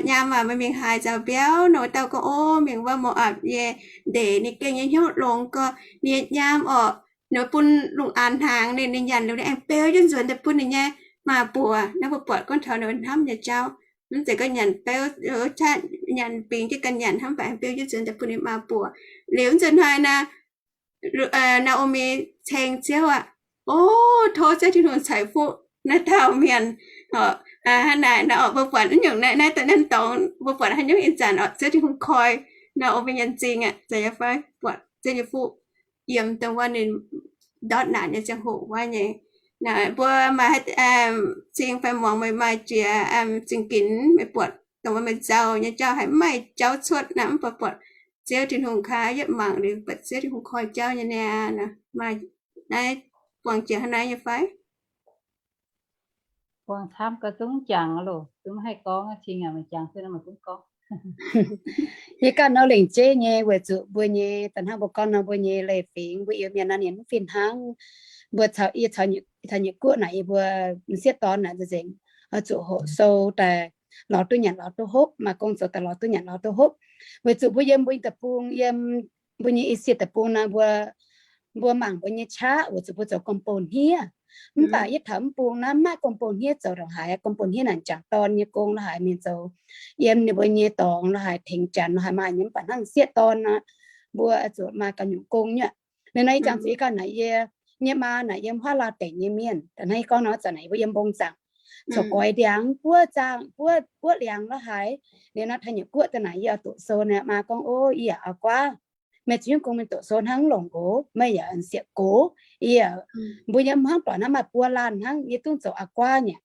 Nyaam aac, meih mingh haaix nzaaux mbiauh? Nor wuov dauh gorngv, Ov, mingh wuov Mo^apc nyei ndeic. Ninh gengh nyei hnyouv longx gorx, ninh nyei nyaam orqc, ninh bun lungh aanx hnaangx ninh, ninh nyanc liuz ninh aengx beu jienv nzuonx daaih bun ninh nyei maa-buoc. Naaiv mbuo buatc gorngv taux ninh hnamv nyei jauv, mv zeiz gorngv nyanc beu, nyanc bingx jienv ganh nyanc hnangv, mv baac aengx beu jienv nzuonx daaih bun ninh maa-buoc. Liuz mv nzunc hnoi naaic, Naa^o^mi ceng Ziouv aqv. O, tov Ziouv Tin-Hungh ceix fuqv naaiv dauh mienh. Hnangv naaic naaic orqc, mbuo buatc naaiv nyungc naaiv, naaiv daaih naaiv dorngx, mbuo buatc haaix nyungc ih zanc orqc, Ziouv Tin-Hungh koi Naa^o^mi nyei m'zing aqv, zeiz nyei fai? Buatc Ziouv nyei fuqv yiem dongh wuov ninh ndortv naanc nyei ziangh hoc wuov nyei. Naaic mbuo maaih cing fai muangx meih maaih jiex zingh ginx, meih buatc dongh wuov meih nzauh nyei jauv haiz mv maaih jauv cuotv naaic, mv baac buatc Ziouv Tin-Hungh kaav yietv mangc liuz, buatc Ziouv Tin-Hungh koi jauv nyei niaa. Maaih naaiv buangh jiex hnangv naaiv nyei fai? Buangh camv gau zungv jangx loh, zungv haih gorngv, cing yaac meih jangx se nor meih zungv gorngv. Yie ganh nor lengc jeiv nyei, weic zuqc mbuo nyei, da'hnangv mbuo gorngv nor, mbuo nyei leiz fingx, mbuo Iu-Mienh naaiv ninh mv fih hnangv. Mbuo caux, yie caux nyei guoqv naaic, yie mbuo m'sieqv dorn naaic nzengc, zuqc hoqc sou daaih lorz duqv nyanc lorz duqv hopv, maaih gong zoux daaih lorz duqv nyanc lorz duqv hopv. Weic zuqc mbuo yiem mbuo nyei deic-bung, yiem mbuo nyei Esie deic-bung naaiv, mbuo, mbuo mangc mbuo nyei qaqv weic zuqc mbuo zoux gong-bou hniev. Mv baac yie taux mv bung naaiv maiv maaih gong-bou hniev zoux ndongc haaix. Gong-bou hniev naaic jangc dorn nyei gong lorqc, haiz mienh zoux yiem ninh mbuo nyei dorngx lorqc, haiz tengx janx lorqc, haiz maaih nyei mv baac hnangv m'sieqv dorn nor, mbuo zuqc maaih ganh nyungc gong nyei. Liuz nor yie jangx zuqc yie ganh naaic yie nyei maa naaic yiem Huaav Laauv deic nyei mienh, da'hnangv yie gorngv nor, zanc naaic yie mbuo yiem mbong zaangc, corc goix ndiangx buov zaangh, buov, buov liangx lorqc haiz. Liuz nor taux nyei guoqv daaih naaic yie oix doqc sou naaic, maa gorngv, Ov, yie yaac a'guaav, meih za'gengh gong mingh doqc sou hnangv longc nqox, meih yaac siepv gox. Yie, mbuo yiem hnangv doic hnangv maaih buo laanh hnangv, yie zungv zoux a'guaav nyei.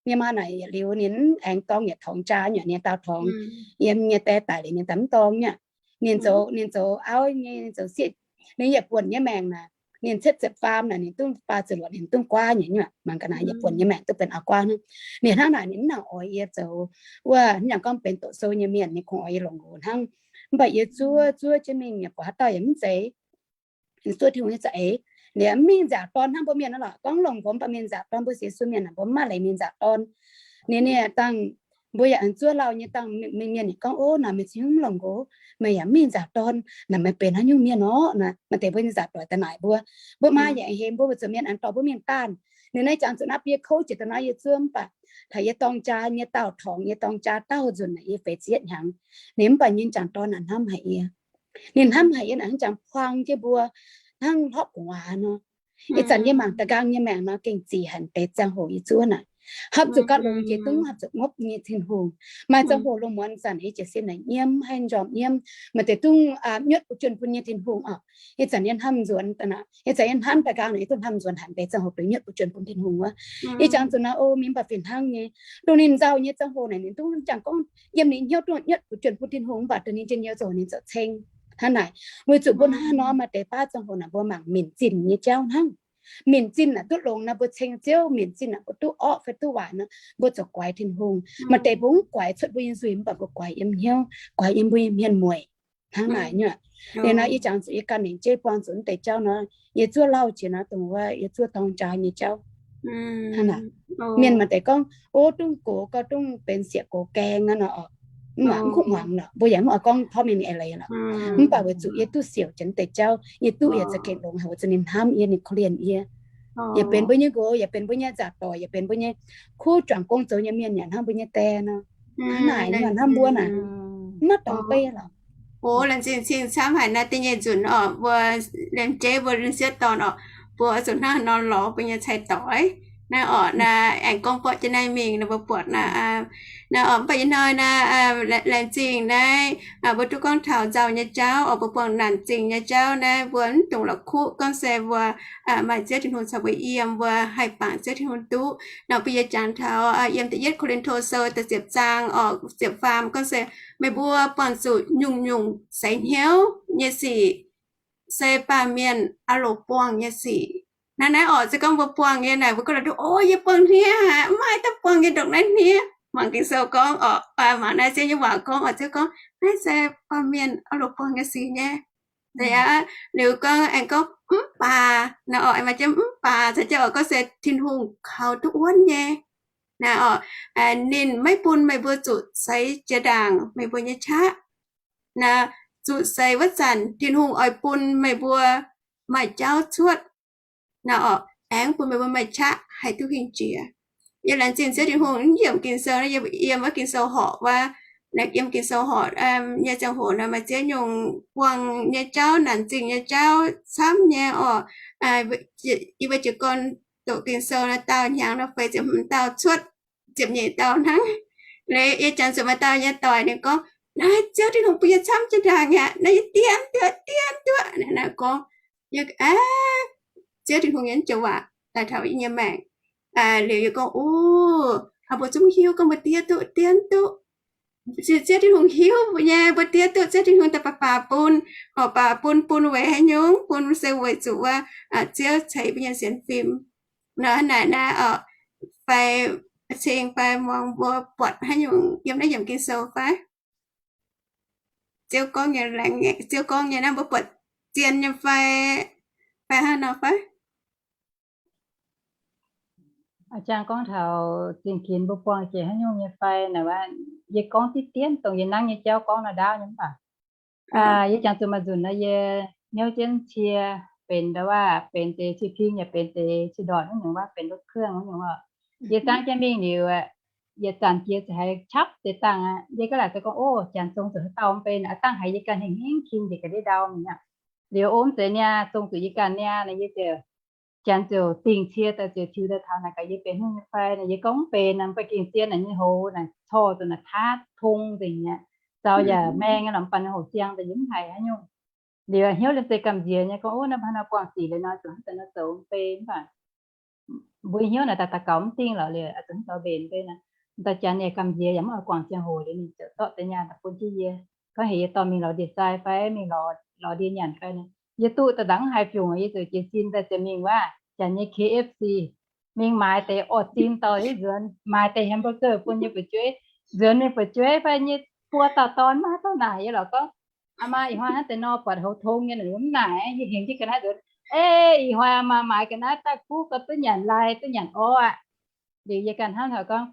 Yie maa naaic yietc liuz ninh aengx dorng yietc torngx jaa nyei, ninh daauh torngx yiem nyei die daic liuz ninh daaih mv dorng nyei. Ninh zoux, ninh zoux auv nyei, ninh zoux sieqv, ninh yietc buonc nyei maengc naaic, ninh cietv ziepc faam naaic, ninh dungv faah ziepc luoqc, ninh dungv guaav nyei nyuoqc. Mangc gaax naaic, yietc buonc nyei maengc duqv benx a'guaav hnangv. Ninh hnangv naaic ninh mv nangc oix yie zoux wuov, ninh yaac gorngv benx doqc sou nyei mienh, ninh kungx oix yie longc nqox hnangv. Mv baac yie zuov, zuov jienv mingh yaac buatc haaix dauh yaac mv zeiz. Zuov Tin-Hungh nyei za'eix. Liuz mingh nzaaux dorn hnangv mbuo mienh nor lorqc, gorngv longc nqox mv baac mingh nzaaux dorn, mbuo sienx Yesu mienh naaic mbuo mv maaih leiz mingh nzaaux dorn. Ninh, ninh dangh, mbuo yaac zuov lauh nyei dangh mingh mienh ninh gorngv, Ov, naaic meih za'gengh mv longc nqox, meih yaac mv mingh nzaaux dorn, naaic meih benx haaix nyungc mienh orqc? Naaic maaih deix mbuo nyei nzaaux doic daaih naaic mbuo. Mbuo maa yaac hemx mbuo, mbuo zuqc mienh aengx dorh mbuo mingh daanh. Ninh naaiv jangx zuqc naaiv biei kouv jiex daaih nor yie zuov mv baac taux yie dorng jaa nyei daauh torngx, yie dorng jaa daauh nzunc naaic yie feix ziepc yietv hnyangx. Ninh mv baac ninh jangx dorn naaic hnamv haic yie. Ninh hnamv haic yie naaic hnangv jangx buang jienv mbuo hnangv hlopv gu'nguaaz nor. Ih zanc yie mangc da'nqaang nyei maengc nor gengh zic haic deix ziangh hoc yie zuov naaic. Hapv zuqc gauh longx jiex dungv hapv zuqc ngopv nyei Tin-Hungh. Maaih ziangh hoc lungh muonz zanc yie jiez sin naaic nyiemv, haih njormh nyiemv, maaih deix dungv nyuotv butv juonh bun nyei Tin-Hungh oc. Ih zanc yie hnamv nzuonx, ih zanc yie hnamv da'nqaang naaic yie duqv hnamv nzuonx haic deix ziangh hoc dongh nyuotv butv juonh bun Tin-Hungh wuov. Ih jangx zuqc naaiv o, mingh mv baac fih hnangv nyei. Dongh ninh nzauh nyei ziangh hoc naaic ninh duqv jangx gorngv yiem ninh hnyouv duqv nyuotv butv juonh bun Tin-Hungh, mv baac dongh ninh njien-youh ziangh hoc ninh zoux ceng hnangv naaic. Weic zuqc mbuo hnangv nor maaih deix baav ziangh hoc naaic mbuo mangc minc zinh nyei jauv hnangv. Minc zinh naaic duqv longx naaic mbuo ceng Ziouv, minc zinh naaic mbuo duqv orqv fai duqv waaic nor, mbuo ziouc guaix Tin-Hungh. Maaih deix mbuo mv guaix cuotv mbuo nyei nzuih, mv baac mbuo guaix yiem hnyouv, guaix yiem mbuo nyei hmien mueic hnangv naaic nyei. Liuz nor yie jangx zuqc yie ganh ninh jeiv buangh zuqc deix jauv nor, yie zuov lauh jiex nor dongh wuov yie zuov dorng jaa nyei jauv. Hnangv naaic, mienh maaih deix gorngv, Ov, dungv gox gau, dungv benx siec gox gaeng aqv nor. Mv muangx, mv kuv muangx lorqc, mbuo yaac mv oix gorngv tov mienh eix leiz lorqc. Mv baac weic zuqc yie duqv siouc jiex deix jauv, yie duqv yaac za'gengh longx haic weic zuqc ninh hnamv yie, ninh korv-lienh yie. Yaac benx mbuo nyei nqox, yaac benx mbuo nyei nzaaux doic, yaac benx mbuo nyei kuv juangc gong zoux nyei mienh yaac hnamv mbuo nyei die nor. Hnangv naaic, hnamv mbuo naaic, mv maaih dorngx beiv lorqc. Ov, laengz zingh cing camv haic naaiv deix nyei nzunc oc, mbuo liemh jeiv mbuo liemh sieqv dorn oc, mbuo zuqc hnangv nor lorz mbuo nyei cai-doix naaiv oc. Naaiv aengx gorngv borqv jienv naaiv mingh nor mbuo buatc naaiv, naaiv oc, mv baac ih hnoi naaiv, laengz zingh naaiv mbuo duqv gorngv taux nzauh nyei jauv oc, mbuo buangh naanc zingh nyei jauv naaiv mbuo mv dungx la'kuqv gorngv se mbuo maaih Ziouv Tin-Hungh caux mbuo yiem, mbuo haih bangc Ziouv Tin-Hungh duqv nor. Bun yie jangx taux yiem da'yietv Ko^lin^to Sou da'ziepc zaang oc, ziepc faam gorngv se meih mbuo buangh zuqc nyungc-nyungc seix hnyouv nyei sic se baamh mienh aah loc buangh nyei sic. Naaiv naaiv oc, se gorngv mbuo buangh nyei naaic mbuo gorngv la'duqv, Ov, yie buangh hniev aqv, mv maaih daaih buangh nyei ndongc naaiv hniev. Mangc Ging-Sou gorngv oc, mangc naaiv Ziouv nyei waac gorngv oc, Ziouv gorngv naaiv se baamh mienh aah loc buangh nyei sic nyei. Liuz gorngv aengx gorngv mv baac naaic oc, aengx maaih jienv mv baac caux jienv oc, gorngv se Tin-Hungh kaux duqv wuonv nyei naaic oc, ninh maiv bun meih mbuo zuqc seix jiex ndaangc meih mbuo nyei qaqv. Naaiv zuqc seix wuov zanc Tin-Hungh oix bun meih mbuo maaih jauv cuotv naaic oc, aengx bun meih mbuo maaih qaqv haih duqv hingh jiex. Yie laengz zingh Ziouv Tin-Hungh, yiem Ging-Sou, yiem wuov Ging-Sou horqc wuov, yiem Ging-Sou horqc nyei ziangh hoc naaic maaih ziex nyungc buangh nyei jauv, naanc zingh nyei jauv camv nyei oc. Yie mbuo jiez gorn doqc Ging-Sou naaic daauh hnyangx nor feix ziepc hmz dauh cuotv ziepc nyeic dauh hnangv. Liuz yie janx zuqc maaih dauh nyei doic ninh gorngv, Naaiv Ziouv Tin-Hungh bun yie camv jiex ndaangc aqv, naaiv yie dien duqv, dien duqv. Naaiv gorngv, yie, Ziouv Tin-Hungh nyei joux waac daaih taux yie nyei maengc. Liuz yie gorngv, Ov, mbuo zungv hiuv gorngv mbuo diev duqv, dien duqv. Ziouv Tin-Hungh hiuv mbuo nyei, mbuo diev duqv Ziouv Tin-Hungh daaih baac baac bun, horpc baac bun, bun weic haaix nyungc? Bun se weic zuqc wuov Ziouv ceix mbuo nyei sienx fim nor. Hnangv naaic naaiv oc, fai cingx fai muangx mbuo buatc haaix nyungc yiem naaiv yiemc Ging-Sou fai? Ziouv gorngv nyei, Ziouv gorngv nyei naaiv mbuo buatc zien nyei fai, fai hnangv nor fai? A'jang gorngv taux zingh ginx mbuo buangh jiex haaix nyungc nyei fai naaic, yie gorngv diqv dien dongh yie nangv nyei jauv gorngv nor ndaauv nyei mv baac yie jangx zuqc maaih nzunc nor yie hnyouv jienv cie benx ndau waac, benx deix cie ping yaac benx deix cie ndortc wuov nyungc waac, benx รถเครื่อง wuov nyungc oc. Yie zangv jienv mingh liuz, yietc zanc jiex ziouc haiz qapv deix dangh aqv. Yie gaav laaic se gorngv, o, janx zong zuqc haaix dauh mv bei naaic, dangh haiz yie ganh hengx hingv kin njiec ga'ndiev ndau mingh aqv. Liuz ov zeiz niaa, zong zuqc yie ganh niaa naaic, yie ziouc, janx ziouc dingc cie daaih ziouc tiux daaih taux naaic gaax yie benx haaix nyungc nyei fai naaic, yie gorngv mv benx naaic, mv baac gengh zien naaic nyei hoz naaic corc zuqc naaic taav tong nzengc aqv, zaux yaac maeng nyei lorqc, mv baac naaic hoc siang daaih yie mv haiz haaix nyungc. Liuz hnyouv liuz se gamh nziex nyei gorngv, o, naaiv mbuo haaix nor buangh sic liuz nor zoux mv bei mv baac mbuo hnyouv naaic daaih daux gaux mv dingh lorqc, liuz zuqc mv zoux mbenc mv bei naaic. Dauh janx yaac gamh nziex yaac mv oix guangc ziangh hoc liuz ninh ziouc zorqv deix nyaanh daaih bun jienv yie, gorngv heuc yie dorh mingh lorz ndie-sai fai mingh lorz ndie-nyanc fai naaic. Yie duqv daaih ndaangc haaix fiungc, yie ziouc jiez sin daaih ziouc mingh wuov janx nyei K F C, mingh maaiz deix orv-zin dorh nzuonx, maaiz deix hamburger bun nyei fu'jueiv, nzuonx mingh fu'jueiv fai nyei buo dauh dorn maiv haaix dauh naaic yie lorqc gorngv, aa maa, ih hnoi hnangv deix nor buatc hoz tong nyei naaic, mv naaic, yie hengx jienv ga'naaiv nzuonx. Ei, ih hnoi aa maa maaiz ga'naaiv daaih kuv gau duqv nyanc lai, duqv nyanc orv aqv. Liuz yie ganh hnamv taux gorngv,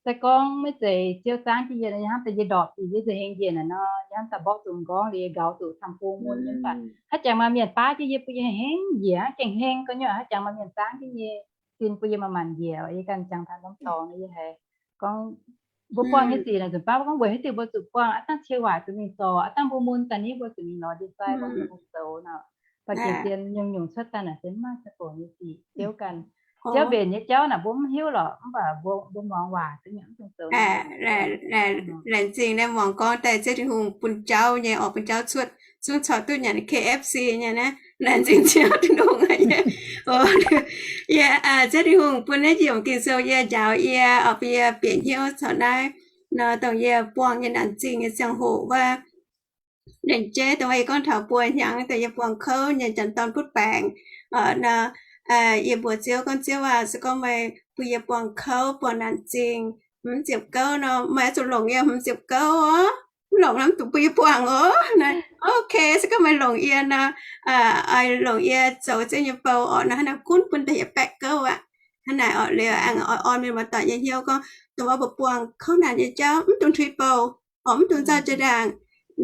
se gorngv maiv zeiz Ziouv zaangv jienv yie, yie hnamv daaih yie ndorpc diuc yie za'hengx njiec naaic nor, yie hnamv daaih mborqv zuqc m'nqorngv liuz yie nqauz zuqc camv-bung mun nyei mv baac haaix jangx maaih mienh baav jienv yie bun yie hengx njiec hnangv, gengh hengx ga'nyuoz haaix jangx maaih mienh zaangv jienv yie, sin bun yie manc-manc njiec. Yie ganh jangx taux norm dorngx yie haiz gorngv mbuo buangh nyei sic naaic nzunc baav gorngv weic haaix diuc mbuo zuqc buangh, aav dangh cie waaic zuqc mingh zorc, aav dangh mbuo mun daaih ni mbuo zuqc mingh lorz ndie-sai, mbuo zuqc mingh zoux nor. Mv baac gengh zien nyungc-nyungc cuotv daaih naaic se mv maaih za'gengh nyei sic. Ziouv ganh, Ziouv mbenc nyei jauv naaic mbuo mv hiuv lorqc, mv baac mbuo, mbuo muangx waac za'gengh mv dungx zoux. Laengz zingh naaiv muangx gorngv daaih Ziouv Tin-Hungh bun jauv nyei orqc, bun jauv cuotv zungv corc duqv nyanc K F C nyei naaiv. Laengz zingh Ziouv Tin-Hungh nyei. Yie, Ziouv Tin-Hungh bun naaiv yiemc Ging-Sou yie, njaaux yie, oix bun yie bieqc hnyouv corc naaiv nor, dongh yie buangh nyei naanc zingh nyei ziangh hoc wuov. Laengz jeiv dongh wuov yie gorngv taux buo hnyangx dongh yie buangh kouv nyei janx-dorn butv baengc nor, yie mbuox Ziouv gorngv, Ziouv aac, se gorngv meih bun yie buangh kouv, buangh naanc zingh, hmz ziepc gouv nor, meih oix zuqc longc yie hmz ziepc gouv oc. Mv longc nor mv dungx bun yie buangh oc. Naaiv, ok, se gorngv meih longc yie nor, oix longc yie zoux Ziouv nyei bou orqc nor, hnangv naaiv gunv bun daaih yietc baeqv gouv aqv. Hnangv naaic orqc, liuz aengx oix orn mienh muoz-doic nyei hnyouv gorngv, dongh wuov mbuo buangh kouv naanc nyei jauv mv dungx tuix bouh orqc, mv dungx nzauh jiex ndaangc.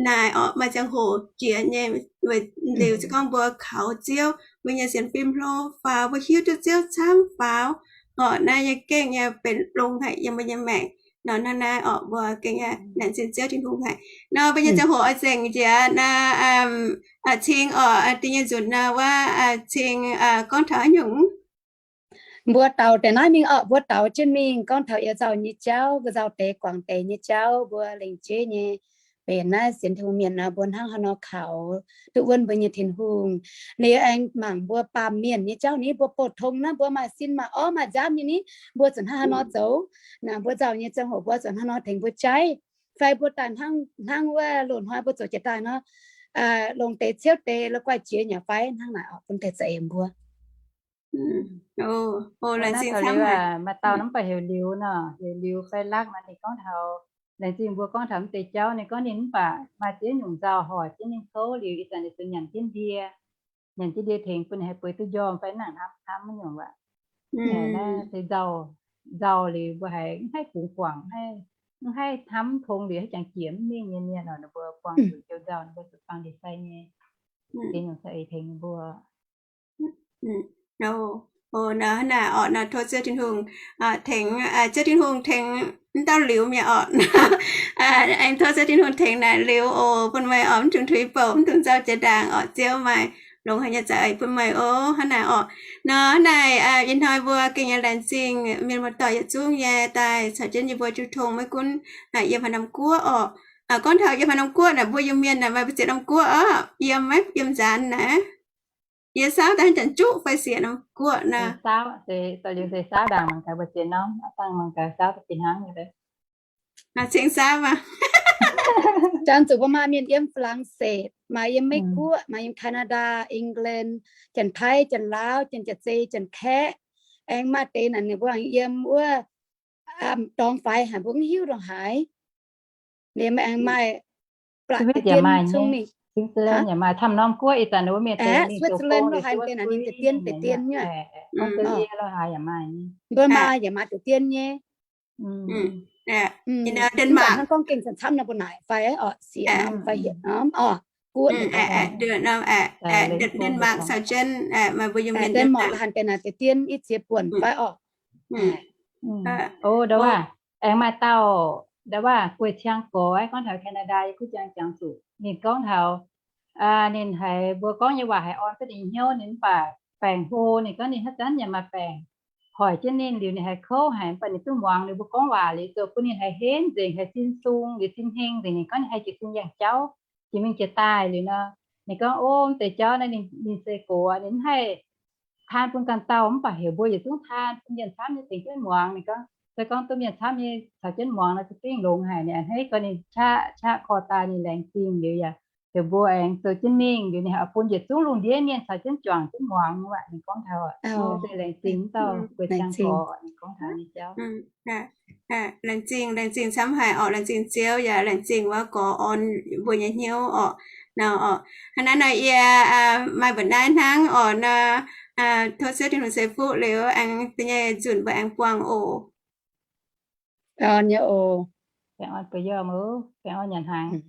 Naaic orqc, maaih ziangh hoc jiex nyei. Weic liuz se gorngv mbuo kaux Ziouv, mbuo nyei sienx fim hlo faaux, mbuo hiuv duqv Ziouv camv faaux orqc, naaiv nyei gengh nyei benx longx haic yiem mbuo nyei maengc nor. Hnangv naaiv orqc, mbuo gengh nyei laengz zingh Ziouv Tin-Hungh haic nor. Mbuo nyei ziangh hoc oix nzengc njiec nor, cing orqc, da'nyeic nzunc nor wuov cing gorngv taux haaix nyungc? Mbuo daaux deix naaiv mingh orqc, mbuo daaux jienv mingh gorngv taux yie nzauh nyei jauv, mbuo nzauh deix guangc deix nyei jauv, mbuo lengc jeiv nyei benx naaiv sienx Tin-Hungh mienh nor, mbuo hnangv haaix nor kaux duqv wuonv mbuo nyei Tin-Hungh. Liuz aengx mangc mbuo baamh mienh nyei jauv ni, mbuo bouh tong naaiv, mbuo maaih sin maaih orv maaih nziaamv nyei ni, mbuo zuqc hnangv haaix nor zoux? Naaic mbuo nzauh nyei ziangh hoc mbuo zuqc hnangv haaix nor tengx mbuo jaiv? Fai mbuo daaih hnangv, hnangv wuov loz-hnoi mbuo zoux jiex daaih nor, longc deix ciouv deix la'guaih jiex nyei fai hnangv naaic orqc, bun deix za'eix mbuo. Maaih dauh naaiv mv baac heuc Liuz nor, heuc Liuz fai Lakv nor, ninh gorngv taux, laengz zingh mbuo gorngv taux mv deix jauv, ninh gorngv ninh mv baac maaih ziex nyungc nzauh hoic jienv ninh kouv liuz, ih zanc ninh zuqc nyanc jienv ndie, nyanc jienv ndie tengx bun ninh haih bueix duqv njormh fai nangc hnamv hnamv wuov nyungc aac. Naaiv se nzauh, nzauh liuz mbuo haiz mv haih bungx guangc, mv haih hnamv tong liuz haaix jangx jiex mv mingh nyei mienh oc, ninh mbuo buangh zuqc joux nzauh ninh mbuo zuqc buangh ndie-sai nyei. Ziex nyungc za'eix tengx ninh mbuo. Hnangv naaic orqc, nor tov Ziouv Tin-Hungh tengx, Ziouv Tin-Hungh tengx mv dauh Liuz mi'aqv orqc. Aengx tov Ziouv Tin-Hungh tengx naaic Liuz oc, bun meih oix mv dungx tuix bouc, mv dungx nzauh jiex ndaangc orqc. Ziouv maaih longx haic nyei za'eix bun meih oc. Hnangv naaic orqc, nor hnangv naaic ih hnoi mbuo gengh nyei laengz zingh mienh muoz-doic yietc zungv nyei daaih caux jienv yie mbuo jiu tong maiv gunv yiem haaix norm guoqv orqc. Gorngv taux yiem haaix norm guoqv naaic, mbuo Iu-Mienh naaic maaih mbu'ziex norm guoqv orqc. Yiem maiv yiem nzaanx naaic, yie saauv daaih janx juqv fai siec norm guoqv naaic. Ceng saauv dangh mangc gaax mbu'ziex norm, dangh mangc gaax saauv daaih fih hnangv nyei. Ceng saauv maah. Janx zuqc mbuo maaih mienh yiem ฝรั่งเศส, maaih yiem Meiv-Guoqv, maaih yiem แคนาดา, England, Janx-Taiv, Janx-Laauv, Janx-Jaa-Zei, Janx-Kaeqv, Aengx maaih deix naaic ninh mbuo yiem wuov dorngx faix haic, mbuo mv hiuv ndongc haaix. Ninh aengx maaih blatc deix dien cong mingh. Switzerland yaac maaih, camv norm guoqv ih zanc wuov mienh deix mingh zoux gong, Switzerland lo haaix deix naaic ninh deix dien deix dien nyei. Australia lo haaix yaac maaih. Mbuo maaih yaac maaih deix dien nyei. Denmark hnangv gorngv gengh camv-camv nor mbuo naaic fai orqc, siec norm fai hietc norm orqc, guoqv Denmark caux jienv, Denmark lo haaix deix naaic deix dien i ziex buonc fai orqc. O, ndau waac, aengx maaih dauh, ndau waac guei ciang gorx gorngv taux Canada yie kuv jangx jangx zuqc ninh gorngv taux ninh haiz mbuo gorngv nyei waac haiz orn duqv ninh hnyouv, ninh mv baac baengc hlo, ninh gorngv ninh haaix zanc yaac maaih baengc hoic jienv ninh liuz, ninh haiz kouv haic, mv baac ninh duqv muangx liuz mbuo gorngv waac liuz, zoux bun ninh haiz henv nzengc, haiz sin sung liuz sin heng nzengc. Ninh gorngv ninh haih jiez sin yangh jauv, jiex mingh jiex daaih liuz nor, ninh gorngv, o, mv deix jauv naaiv ninh se gox, ninh mv haih taan bun ganh dauh, mv baac heuc mbuo yietc zungv taan bun mienh camv nyei caux jienv muangx. Ninh gorngv se gorngv duqv mienh camv nyei caux jienv muangx nor, za'gengh longx haic. Ninh a'hneiv gorngv ninh qaqv qaqv korv daaih, ninh laengz zingh liuz yaac heuc mbuo aengx zoux jienv mingh liuz, ninh haih bun yietc zungv lungh ndiev mienh caux jienv juangc jienv muangx waac. Ninh gorngv taux se laengz zingh wuov dauh guei ziangh gorx, ninh gorngv taux nyei jauv. Laengz zingh, laengz zingh camv haic orqc. Laengz zingh Ziouv yaac laengz zingh wuov gorx orn mbuo nyei hnyouv orqc. Nor orqc, hnangv naaiv nor yie maaih mbu'naaiv hnangv orqc nor, tov Ziouv Tin-Hungh ceix fuqv liuz aengx da'nyeic nzunc mbuo aengx buangh oc. Baengh orn nyei oc. Baengh orn, baengh orn nyanc hnaangx.